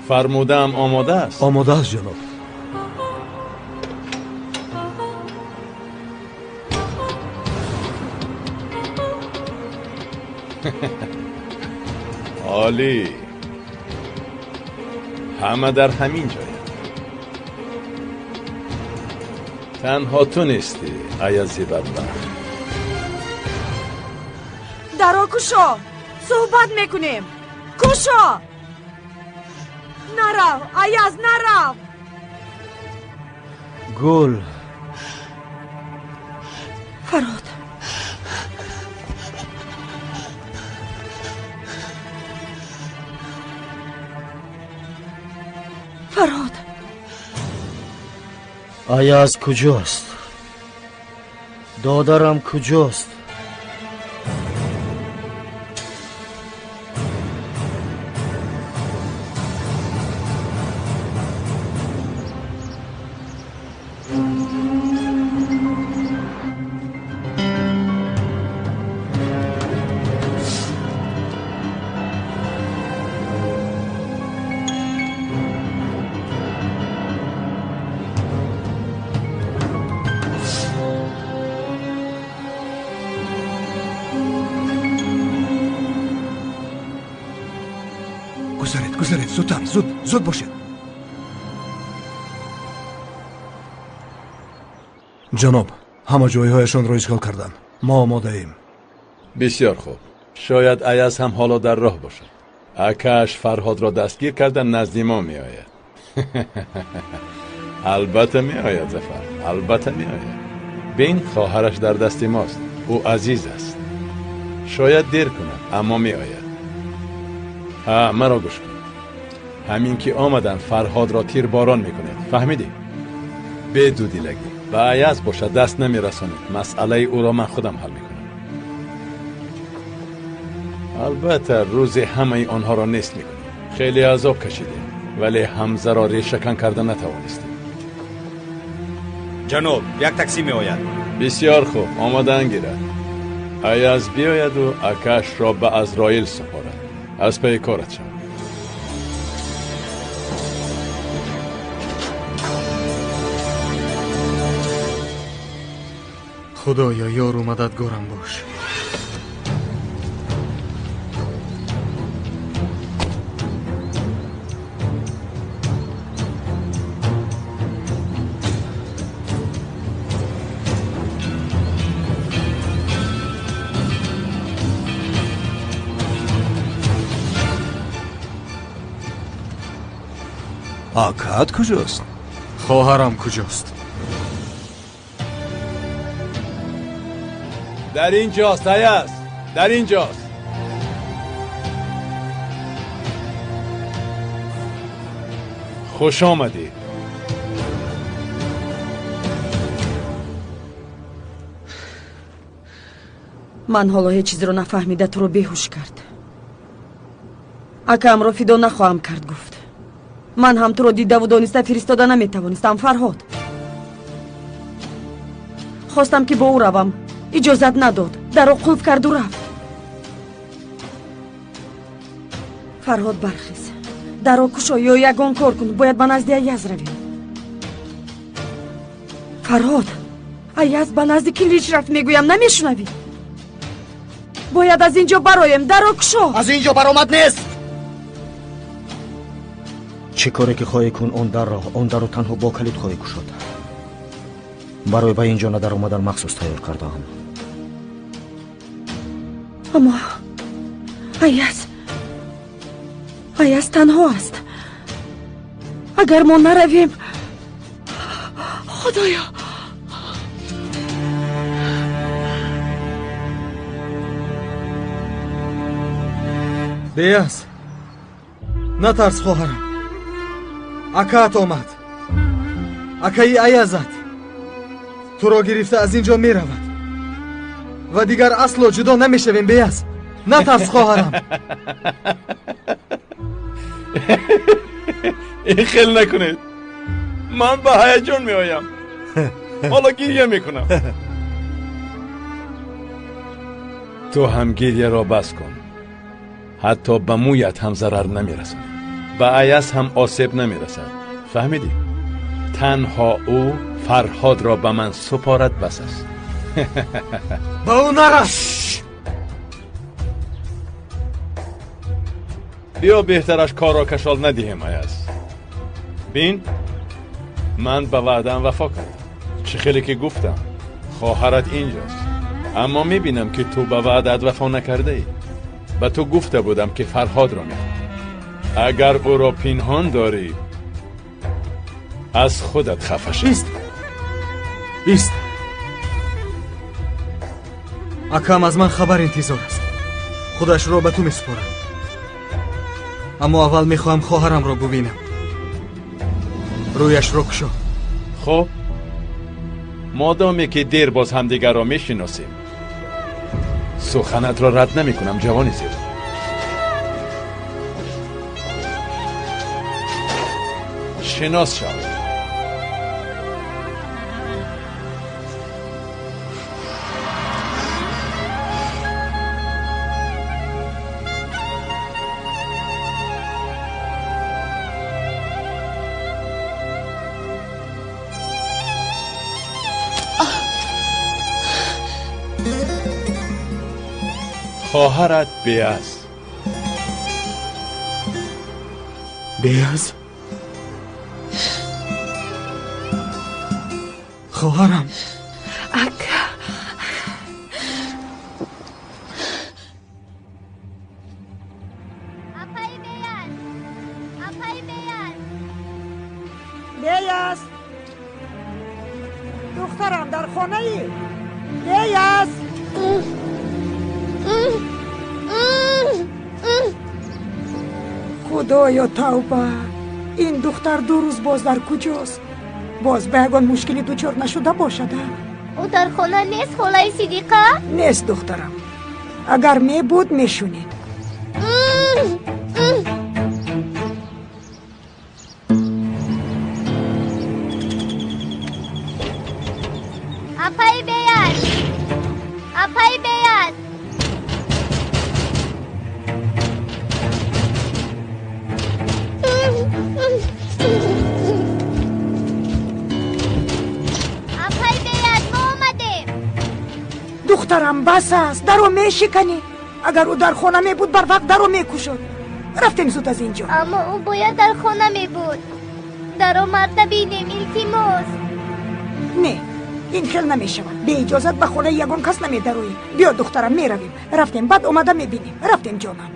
Фармудаам омода аст? Омода аст, ҷаноб. Олӣ. Ҳама дар ҳамин ҷоянд. Танҳо ту нестӣ, Аязи бадбахт. Даро кушо, суҳбат мекунем. Кушо! Нарав, Аяз, нарав! Гул. Фарҳод. Фарҳод. Аяз куҷост? Додарам куҷост? Гузаред, зудтар, зуд, зуд бошед. Ҷаноб, ҳама ҷойҳояшонро ишғол карданд. Мо омодаем. Бисёр хуб. Шояд Аяз ҳам ҳоло дар роҳ бошад. Акааш Фарҳодро дастгир карда назди мо меояд. Албатта меояд, Зафар, албатта меояд. Бин, хоҳараш дар дасти мост. Ӯ азиз аст. Шояд дер кунад, аммо меояд. Ҳа, маро гӯш кун. Ҳамин ки омаданд, Фарҳодро тирборон мекунед. Фаҳмидӣ? Бедудилагӣ. Ба Аяз бошад даст намерасонед. Масъалаи ӯро ман худам ҳал мекунам. Албатта рӯзе ҳамаи онҳоро нест мекунем. Хеле азоб кашидем, вале Ҳамзаро решакан карда натавонистем. Ҷаноб, як таксӣ меояд. Бисёр хуб, омодаан гирад. Аяз биёяду акаашро ба Азроил супорад. Аз пайи корат шав. Худоё, ёру мададгорам бош. Акаат куҷост? Хоҳарам куҷост? Дар ин ҷост, Аяз, дар ин ҷост. Хуш омадӣ. Ман ҳоло ҳеҷ чизро нафаҳмида туро беҳуш кард. Акаамро фидо нахоҳам кард, гуфт. Ман ҳам туро дидаву дониста фиристода наметавонистам, Фарҳод. Хостам ки бо ӯ равам, иҷозат надод. Даро қулф карду рафт. Фарҳод, бархез, даро кушо ё ягон кор кун. Бояд ба назди Аяз равем. Фарҳод, Аяз ба назди Килич рафт, мегӯям, намешунавӣ? Бояд аз ин ҷо бароем. Даро кушо. Аз ин ҷо баромад нест. Чӣ коре ки хоҳӣ кун, он дарро, он дарро танҳо бо калид хоҳӣ кушод. Барои ба ин ҷо надаромадан махсус тайёр кардаам. Аммо Аяз, Аяз танҳо аст. Агар мо наравем, Худоё! Беяз, натарс, хоҳарам. Акаат омад. Акаи Аязат туро гирифта аз ин ҷо меравад ва дигар асло ҷудо намешавем. Беяз, натарс, хоҳарам. Ин хел накунед, ман ба ҳаяҷон меоям. Ҳоло гиря мекунам. Ту ҳам гиряро бас кун. Ҳатто ба мӯят ҳам зарар намерасонӣ. Ба Аяз ҳам осеб намерасад. Фаҳмидӣ? Танҳо ӯ Фарҳодро ба ман супорад, бас аст. Ба ӯ нарас! Биё беҳтараш корро кашол надиҳем, Аяз. Бин, ман ба ваъдаам вафо кардам. Чӣ хеле ки гуфтам, хоҳарат инҷост. Аммо мебинам ки ту ба ваъдаат вафо накардаӣ. Ба ту гуфта будам ки Фарҳодро мехоҳам. Агар ӯро пинҳон дорӣ, аз худат хафа шав. Ист! Ист! Акам аз ман хабар интизор аст. Худашро ба ту месупорад. Аммо аввал мехоҳам хоҳарамро бубинам. Рӯяшро кушо. Хуб, модоме ки дер боз ҳамдигарро мешиносем, суханатро рад намекунам, ҷавони зебо. Шинос шав. خواهرت بیاز. بیاز؟ خواهرم. اکا. اپای بیاز. اپای بیاز. بیاز. دخترم در خانه ای. بیاز. خدایا توبه، این دختر 2 روز باز در کجاست؟ باز به یگان مشکلی دچار نشده باشد؟ او در خانه نیست خاله صدیقه؟ نیست دخترم، اگر می بود میشونید. اپای بیاد، اپای بیاد. دخترم بس است، درو میشکنی. اگر او در خانه می بود بر وقت درو میکشد. رفتیم زود از اینجا. اما او باید در خانه می بود. درو مرد نبینیم، التماس. نه، این خیل نمی شود. به اجازت به خانه یگان کس نمی درویم. بیا دخترم می رویم. رفتیم، بعد اومده می بینیم. رفتیم جانم.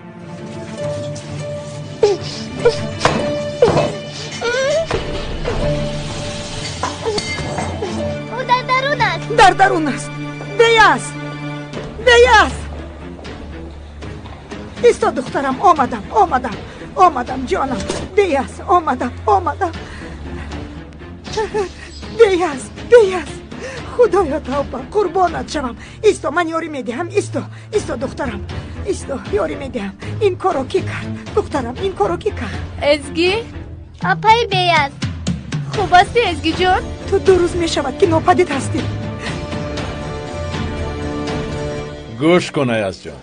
او در درون است. در درون است. بیاز، بیاز. ایستا دخترم، آمدم آمدم آمدم جانم. بیاز، آمدم آمدم. بیاز، بیاز. خدایا توبه، قربانت شوم. ایستا، من یاری میدهم. ایستا، ایستا دخترم، ایستا، یاری میدهم. این کارو کی کرد دخترم؟ این کارو کی کرد؟ ازگی؟ اپای بیاز. خوب هستی ازگی جان؟ تو 2 روز میشود که ناپدید هستی. گوش کن ایاز جان،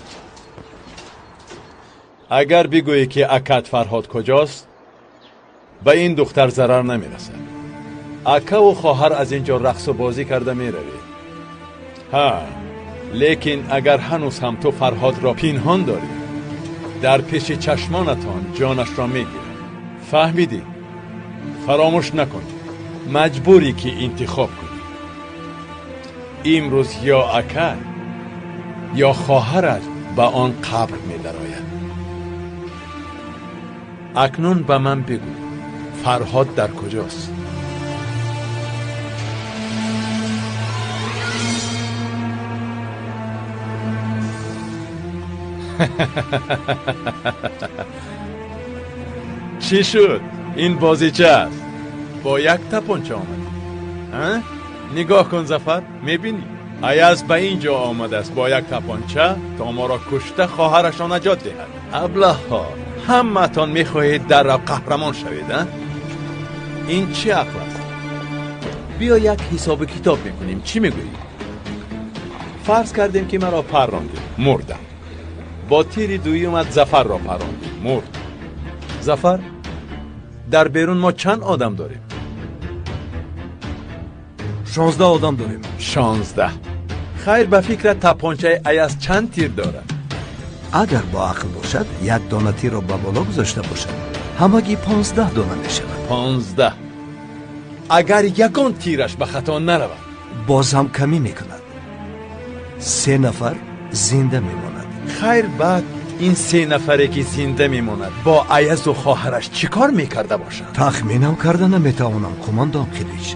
اگر بگویی که اکت فرهاد کجاست، به این دختر ضرر نمیرسد. اکا و خواهر از اینجا رقص و بازی کرده میروید. ها، لیکن اگر هنوز هم تو فرهاد را پنهان داری، در پیش چشمانتان جانش را میگیرم. فهمیدی؟ فراموش نکن، مجبوری که انتخاب کنی. امروز یا اکا یا خواهرت به آن قبر می درآید. اکنون به من بگو فرهاد در کجاست؟ چی شد؟ این بازیچه است. با یک تپانچه آمد. نگاه کن ظفر، میبینی؟ ایاز به اینجا آمده است با یک تپانچه تا ما را کشته خواهرش را نجات دهد. ابله ها، همتان میخواهید در را قهرمان شوید. این چه عقل است؟ بیا یک حساب کتاب میکنیم. چی میگویی؟ فرض کردیم که مرا پراندی، مردم. با تیر دویمت ظفر را پراندی، مرد. ظفر، Дар берун мо чанд одам дорем? 16 одам дорем. 16. Хайр, ба фикрат тапончаи Аяз чанд тир дорад? Агар бо ақл бошад, як дона тирро ба боло гузошта бошад, ҳамагӣ 15 дона мешавад. 15. Агар ягон тираш ба хато наравад, боз ҳам камӣ мекунад. 3 нафар зинда мемонад. Хайр, баъд ин 3 нафаре ки зинда мемонад бо Аязу хоҳараш чӣ кор мекарда бошанд? Тахминам карда наметавонам, қумондон Қилич.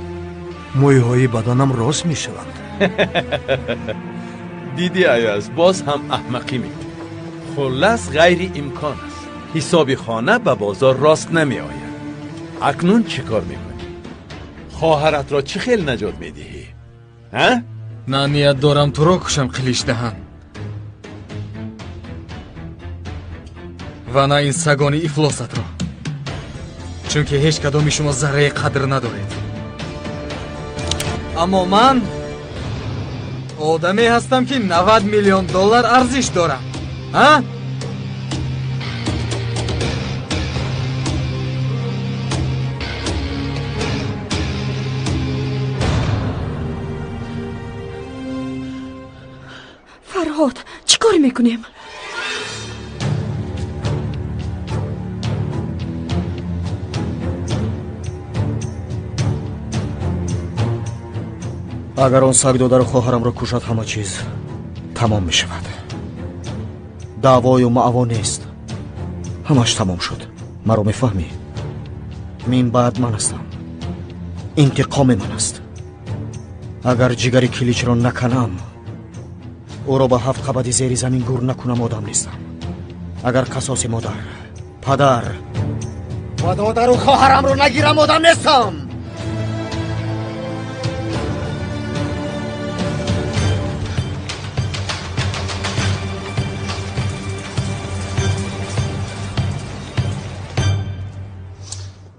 Мӯйҳои баданам рост мешаванд. Диди Аяз, боз ҳам аҳмақӣ мекунӣ. Хуллас ғайриимкон аст. Ҳисоби хона ба бозор рост намеояд. Акнун чӣ кор мекунӣ? Хоҳаратро чӣ хел наҷот медиҳӣ? Ҳа? На ният дорам туро кушам, Қиличдаҳан, ва на ин сагони ифлосатро, чунки ҳеҷ кадоми шумо зарраи қадр надоред. Аммо ман одаме ҳастам, ки 90 миллион доллар арзиш дорам. Ҳа? Фарҳод, чӣ кор мекунем? Агар он саг додару хоҳарамро кушад, ҳама чиз тамом мешавад. Даъвою маъво нест, ҳамаш тамом шуд. Маро мефаҳмӣ? Мин баъд ман ҳастам, интиқоми ман аст. Агар ҷигари Киличро наканам, ӯро ба 7 қабати зери замин гур накунам, одам нестам. Агар қасоси модар, падар ва додару хоҳарамро нагирам, одам нестам.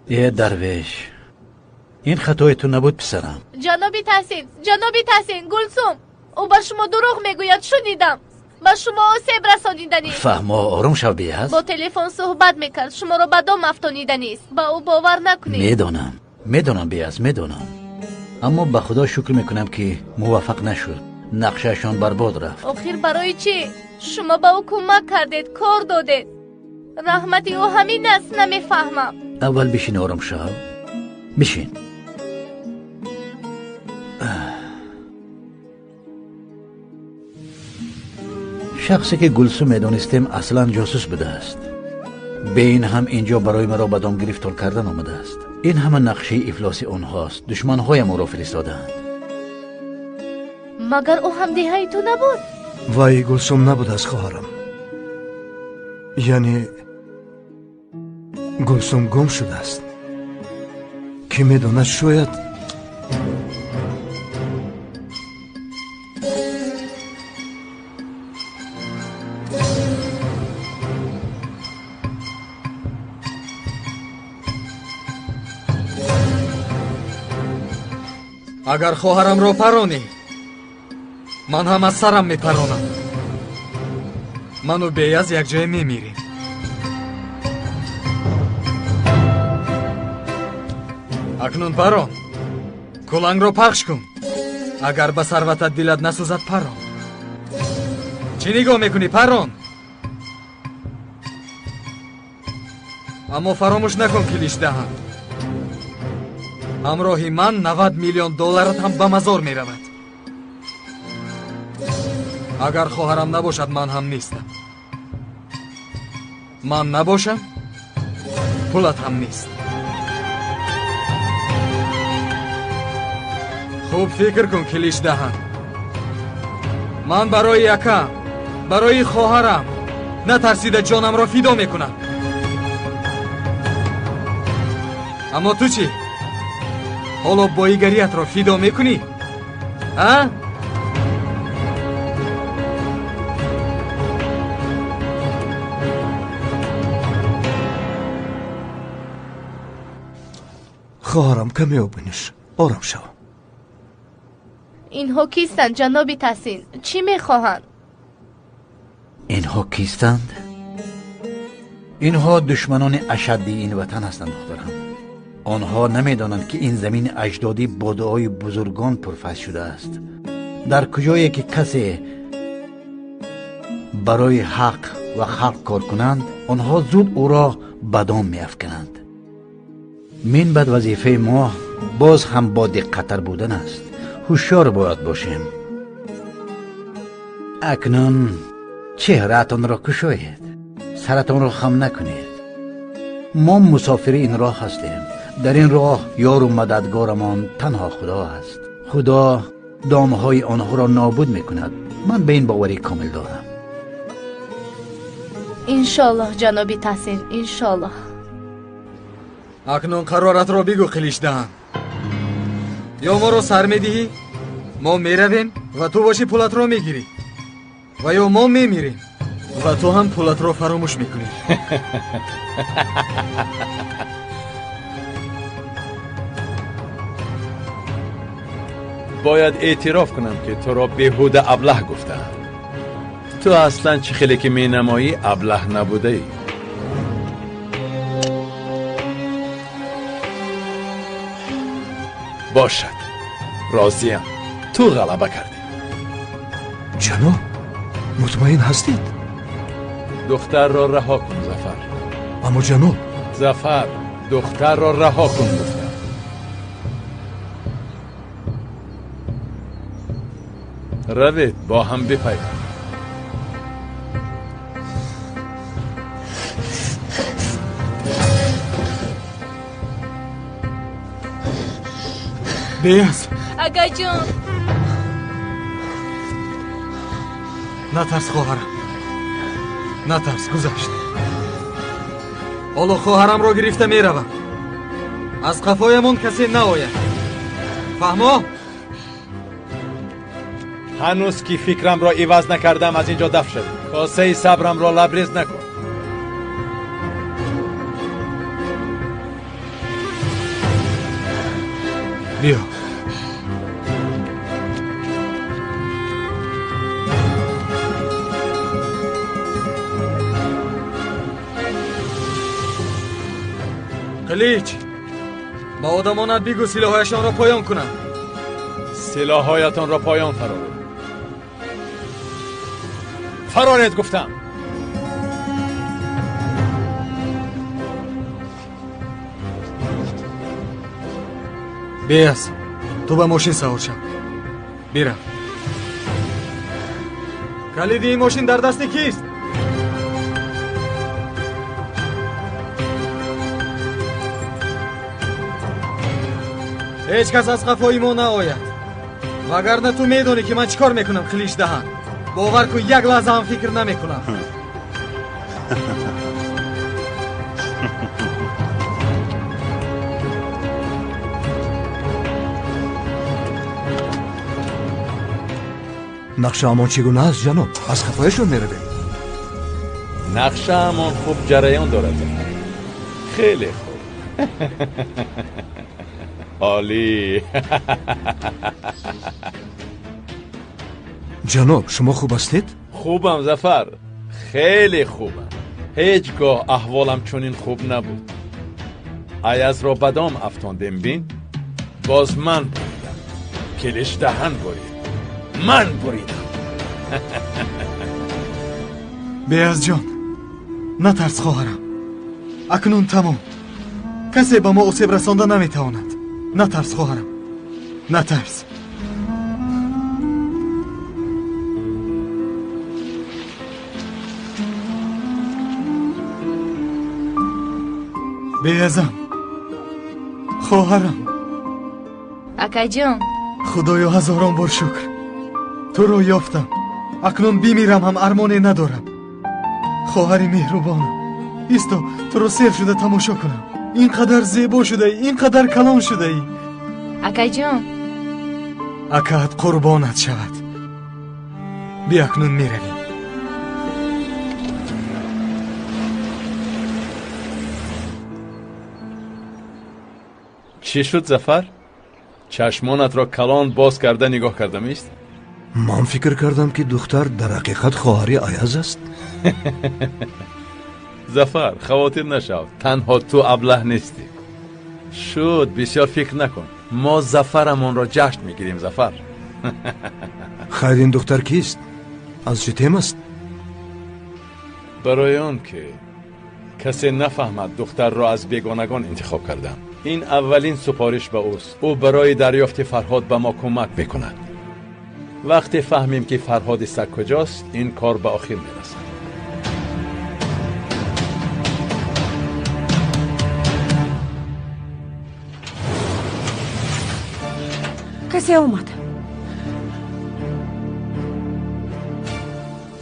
Е дарвеш, ин хатои ту набуд, писарам. Ҷаноби Таҳсин, ҷаноби Таҳсин, Гулсум, ӯ ба шумо дурӯғ мегӯяд, шунидам. Ба шумо осеб расониданист. Фаҳмо, ором шав, Беяз. Бо телефон суҳбат мекард, шуморо ба дом афтониданист. Ба ӯ бовар накунед. Медонам, медонам, Беяз, медонам. Аммо ба Худо шукр мекунам, ки муваффақ нашуд. Нақшаашон барбод рафт. Охир барои чӣ? Шумо ба ӯ кӯмак кардед, кор додед. Раҳмати ӯ ҳамин аст, намефаҳмам. Аввал бишин, ором шав. Бишин. Шахсе ки Гулсум медонистем, аслан ҷосус будааст. Бе ин ҳам инҷо барои маро ба дом гирифтор кардан омадааст. Ин ҳама нақшаи ифлоси онҳост. Душманҳоям ӯро фиристодаанд. Магар ӯ ҳамдеҳаи ту набуд? Вай Гулсум набудааст, хоҳарам. Яъне Гулсум гум шудааст. Кӣ медонад, шояд Агар хоҳарамро паронӣ, ман ҳам аз сарам мепаронам. Ману Беяз якҷоя мемирем. Акнун парон, кулангро пахш кун. Агар ба сарватат дилат насӯзад, парон. Чӣ нигоҳ мекунӣ, парон? Аммо фаромӯш накун, Киличдаҳан, ҳамроҳи ман 90 миллион долларат ҳам ба мазор меравад. Агар хоҳарам набошад, ман ҳам нестам. Ман набошам, пулат ҳам нест. Хуб фикр кун, Киличдаҳан. Ман барои акам, барои хоҳарам натарсида ҷонамро фидо мекунам. Аммо ту чӣ? Ҳоло боигариятро фидо мекунӣ? А? Хоҳарам, каме обиниш, ором шав. Инҳо кистанд, ҷаноби Таҳсин? Чӣ мехоҳанд? Инҳо кистанд? Инҳо душманони ашаддии ин ватан ҳастанд, духтарам. Онҳо намедонанд, ки ин замини аҷдодӣ бо дуои бузургон пурфайз шудааст. Дар куҷое ки касе барои ҳақ ва халқ кор кунанд, онҳо зуд ӯро ба дом меафкананд. Мин баъд вазифаи мо боз ҳам бо диққаттар будан аст. Ҳушёр бояд бошем. Акнун чеҳраатонро кушоед, саратонро хам накунед. Мо мусофири ин роҳ ҳастем. Дар ин роҳ ёру мададгорамон танҳо Худо аст. Худо домҳои онҳоро нобуд мекунад. Ман ба ин боварӣ комил дорам. Иншоллоҳ, ҷаноби Таҳсин, иншоллоҳ. Акнун қароратро бигӯ, Қиличдаҳан. Ё моро сар медиҳӣ, мо меравем ва ту бошӣ пулатро мегирӣ, ва ё мо мемирем ва ту ҳам пулатро фаромӯш мекунӣ. Бояд эътироф кунам, ки туро беҳуда аблаҳ гуфтаам. Ту аслан чӣ хеле ки менамоӣ аблаҳ набудаӣ. Бошад, розиям, ту ғалаба кардӣ. Ҷаноб, мутмаин ҳастед? Духтарро раҳо кун, Зафар. Аммо ҷаноб. Зафар, духтарро раҳо кун гуфтам. Равед, бо ҳам бипайвандед. Беяз. Акаҷон. Натарс, хоҳарам, натарс, гузашт. Ҳоло хоҳарамро гирифта меравам. Аз қафоямон касе наояд. Фаҳмо? Ҳанӯз ки фикрамро иваз накардам, аз инҷо даф шавед. Косаи сабрамро лабрез накун. Биё. Қилич, ба одамонат бигӯ силоҳҳояшонро поён кунанд. Силоҳҳоятонро поён фароред. Фароред гуфтам. Беяз, ту ба мошин савор шав. Бирав. Калиди ин мошин дар дасти кист? Ҳеҷ кас аз қафои мо наояд. Вагарна ту медонӣ, ки ман чӣ кор мекунам, Қиличдаҳан. Бовар кун, як лаҳза ҳам фикр намекунам. Нақшаамон чӣ гуна аст, ҷаноб? Аз қафояшон меравем. Нақшаамон хуб ҷараён дорад, Зафар. Хеле хуб. Олӣ. Ҷаноб, шумо хуб ҳастед? Хубам, Зафар, хеле хубам. Ҳеҷ гоҳ аҳволам чунин хуб набуд. Аязро ба дом афтондем, бин. Боз ман буридам. Қиличдаҳан бурид. Ман буридам. Беязҷон, натарс, хоҳарам. Акнун тамом. Касе ба мо осеб расонда наметавонад. Натарс, хоҳарам, натарс. Беязам, хоҳарам. Акаҷон. Худоё, ҳазорон бор шукр, туро ёфтам. Акнун бимирам ҳам армоне надорам. Хоҳари меҳрубонам, исто туро сер шуда тамошо кунам. Ин қадар зебо шудаӣ, ин қадар калон шудаӣ. Акаҷон. Акаат қурбонат шавад. Биё, акнун меравем. Чӣ шуд, Зафар? Чашмонатро калон боз карда нигоҳ кардам ист? Ман фикр кардам, ки духтар дар ҳақиқат хоҳари Аяз аст. Зафар, хавотир нашав, танҳо ту аблаҳ нестӣ. Шуд, бисёр фикр накун. Мо зафарамонро ҷашн мегирем, Зафар. Хайр, ин духтар кист? Аз чӣ тем аст? Барои он ки касе нафаҳмад, духтарро аз бегонагон интихоб кардам. Ин аввалин супориш ба ӯст. Ӯ барои дарёфти Фарҳод ба мо кӯмак мекунад. Вақте фаҳмем ки Фарҳоди саг куҷост, ин кор ба охир мерасад. Касе омад.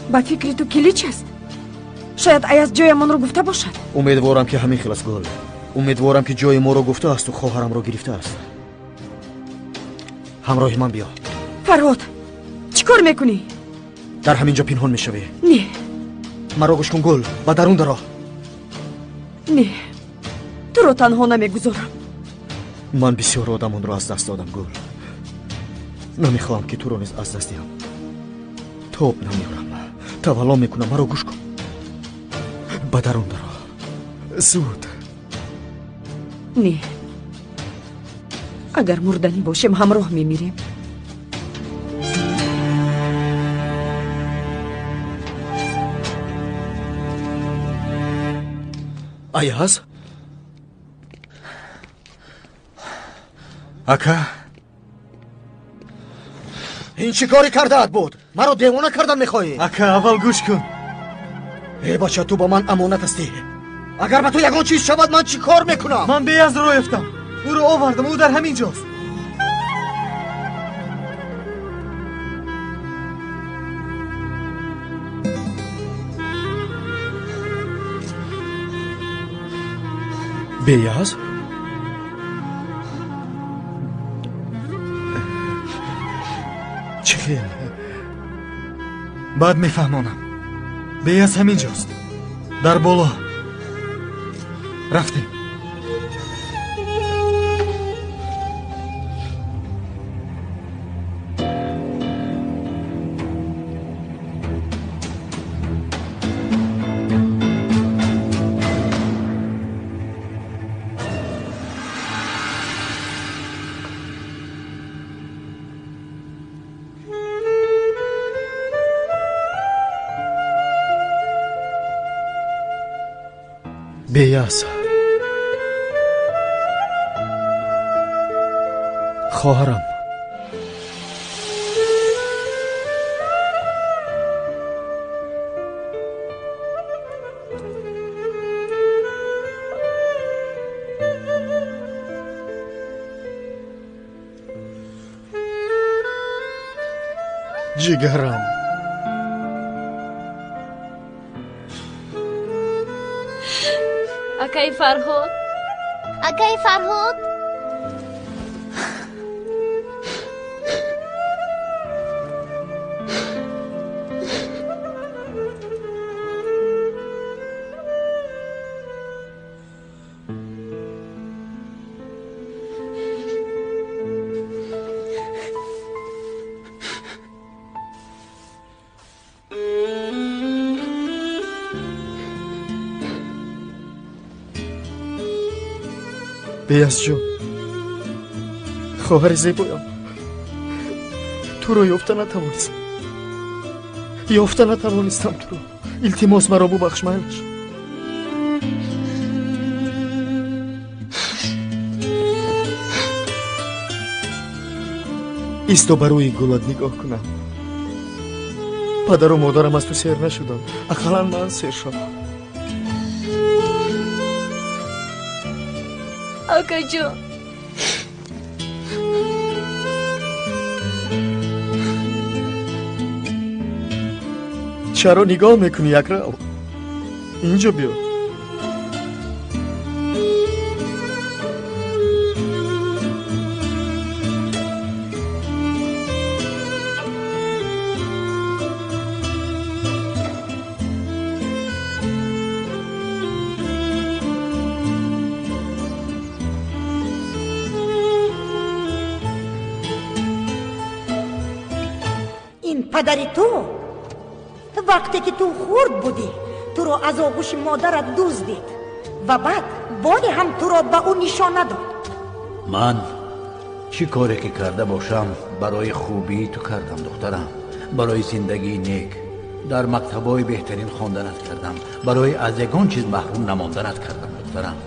Ба фикри ту Килич аст? Шояд Аяз ҷоямонро гуфта бошад. Умедворам, ки ҳамин хел аст, Гул. Умедворам, ки ҷои моро гуфтаасту хоҳарамро гирифтааст. Ҳамроҳи ман биё. Фарҳод, чӣ кор мекунӣ? Дар ҳамин ҷо пинҳон мешавӣ. Не. Маро гӯш кун, Гул, ба дарун даро. Не, туро танҳо намегузорам. Ман бисёр одамонро аз даст додам, Гул. Намехоҳам, ки туро низ аз даст диҳам. Тоб намеорам. Тавалло мекунам, маро гӯш кун. Ба дарун даро. Зуд. Не. Агар мурданӣ бошем, ҳамроҳ мемирем. Аяз? Ака? Ин чӣ коре кардаат буд? Маро девона кардан мехоҳӣ? Ака, аввал гӯш кун. Э бача, ту ба ман амонат ҳастӣ. Агар ба ту ягон чиз шавад, ман чӣ кор мекунам? Ман Беязро ёфтам. Ӯро овардам, ӯ дар ҳамин ҷост. Беяз? Чӣ хел? Баъд мефаҳмонам. Беяз ҳамин ҷост. Дар боло. Рафтем. Беяз, хоҳарам, ҷигарам. Акаи Фарҳод, Акаи Фарҳод. Беязҷон, хоҳари зебоям, туро ёфта натавонистам. Ёфта натавонистам туро. Илтимос, маро бубахш, майлаш. Исто ба рӯи гулат нигоҳ кунам. Падару модарам аз ту сер нашуданд. Ақаллан ман сер шавам. Акаҷон, чаро нигоҳ мекунӣ, якрав? Инҷо биё. Падари ту вақте ки ту хурд будӣ, туро аз оғӯши модарат дуздид ва баъд боре ҳам туро ба ӯ нишон надод. Ман чӣ коре ки карда бошам барои хубии ту кардам, духтарам, барои зиндагии нек. Дар мактабҳои беҳтарин хонданат кардам, барои аз ягон чиз маҳрум намонданат кардам, духтарам.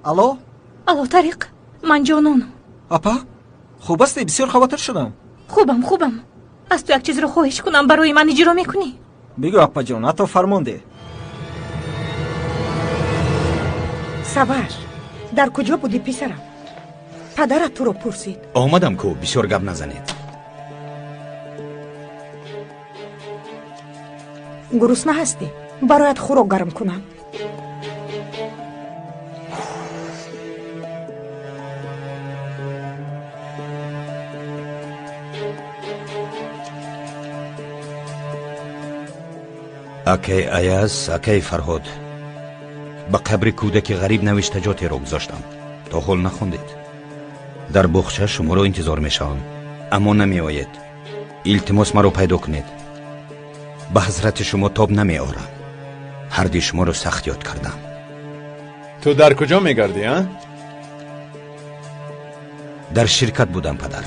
Алло? Алло, Тариқ, ман Ҷононам. Апа, хуб ҳастӣ? Бисёр хавотир шудам. Хубам, хубам. Аз ту як чизро хоҳиш кунам, барои ман иҷро мекунӣ? Бигӯ, апаҷон, ҳатто фармон деҳ. Саваш, дар куҷо будӣ, писарам? Падарат туро пурсид. Омадам ку, бисёр гап назанед. Гурусна ҳастӣ? Бароят хӯрок гарм кунам. Акай Аяз, акай Фарҳод, ба қабри кӯдаки ғариб навиштаҷотеро гузоштам. То ҳол нахондед. Дар боғча шуморо интизор мешавам, аммо намеоед. Илтимос, маро пайдо кунед. Ба ҳазрати шумо тоб намеорам. Ҳарди шуморо сахт ёд кардам. Ту дар куҷо мегардӣ, а? Дар ширкат будам, падар.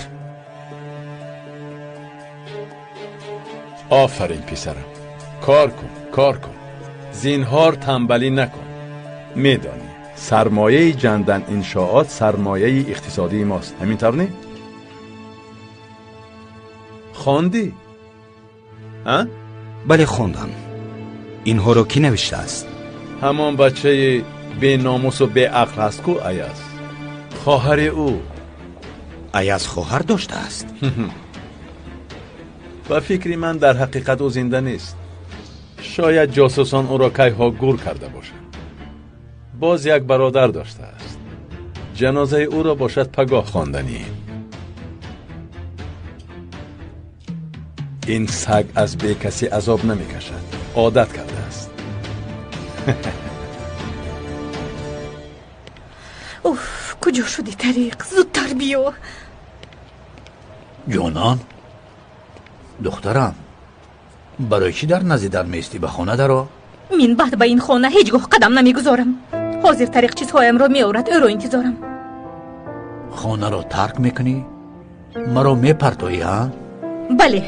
Офарин, писарам. Кор кун, кор кун. Зинҳор танбалӣ накун. Медонӣ, сармояи ҷандан иншоот сармояи иқтисодии мост. Ҳамин тавр не? Хондӣ? А? Бале, хондам. Инҳоро кӣ навиштааст? Ҳамон бачаи беномусу беақл ҳаст ку, Аяз. Хоҳари ӯ. Аяз хоҳар доштааст? Ба фикри ман дар ҳақиқат ӯ зинда нест. Шояд ҷосусон ӯро кайҳо гур карда бошанд. Боз як бародар доштааст. Ҷанозаи ӯро бошад пагоҳ хонданӣ. Ин саг аз бекасӣ азоб намекашад, одат кардааст. Уф, куҷо шудӣ, Тариқ? Зудтар биё. Ҷонон, духтарам, барои чӣ дар назди дар меистӣ? Ба хона даро. Мин баъд ба ин хона ҳеҷ гоҳ қадам намегузорам. Ҳозир Тариқ чизҳоямро меорад, ӯро интизорам. Хонаро тарк мекунӣ? Маро мепартоӣ, а? Бале,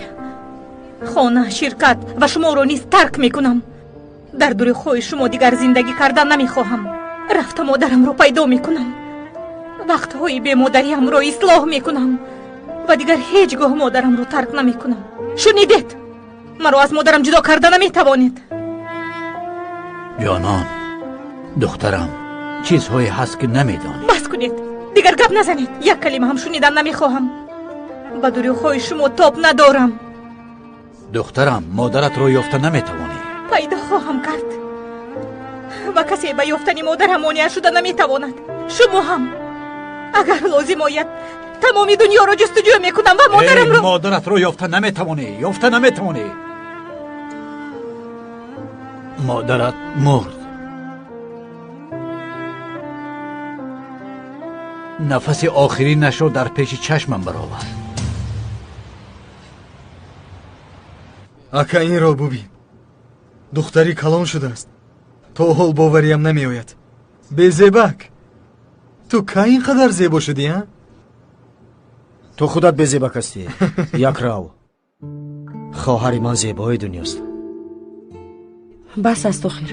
хона, ширкат ва шуморо низ тарк мекунам. Дар дурӯғҳои шумо дигар зиндагӣ кардан намехоҳам. Рафта модарамро пайдо мекунам. Вақтҳои бемодариамро ислоҳ мекунам ва дигар ҳеҷ гоҳ модарамро тарк намекунам. Шунидед? Маро аз модарам ҷудо карда наметавонед. Ҷонон, духтарам, чизҳое ҳаст ки намедонӣ. Бас кунед, дигар гап назанед. Як калима ҳам шунидан намехоҳам. Ба дурӯғҳои шумо тоб надорам. Духтарам, модаратро ёфта наметавонӣ. Пайдо хоҳам кард ва касе ба ёфтани модарам монеа шуда наметавонад. Шумо ҳам агар лозим ояд тамоми дунёро ҷустуҷӯ мекунам ва модарамро. Модаратро ёфта наметавонӣ, ёфта наметавонӣ. Модарат мурд. Нафаси охиринашро дар пеши чашмам баровард. Ака, инро бубин. Духтари калон шудааст. То ҳол бовариям намеояд. Безебак, ту кай ин қадар зебо шудӣ, а? Ту худат безебак ҳастӣ. Якрав. Хоҳари ман зебои дунёст. Бас аст охир.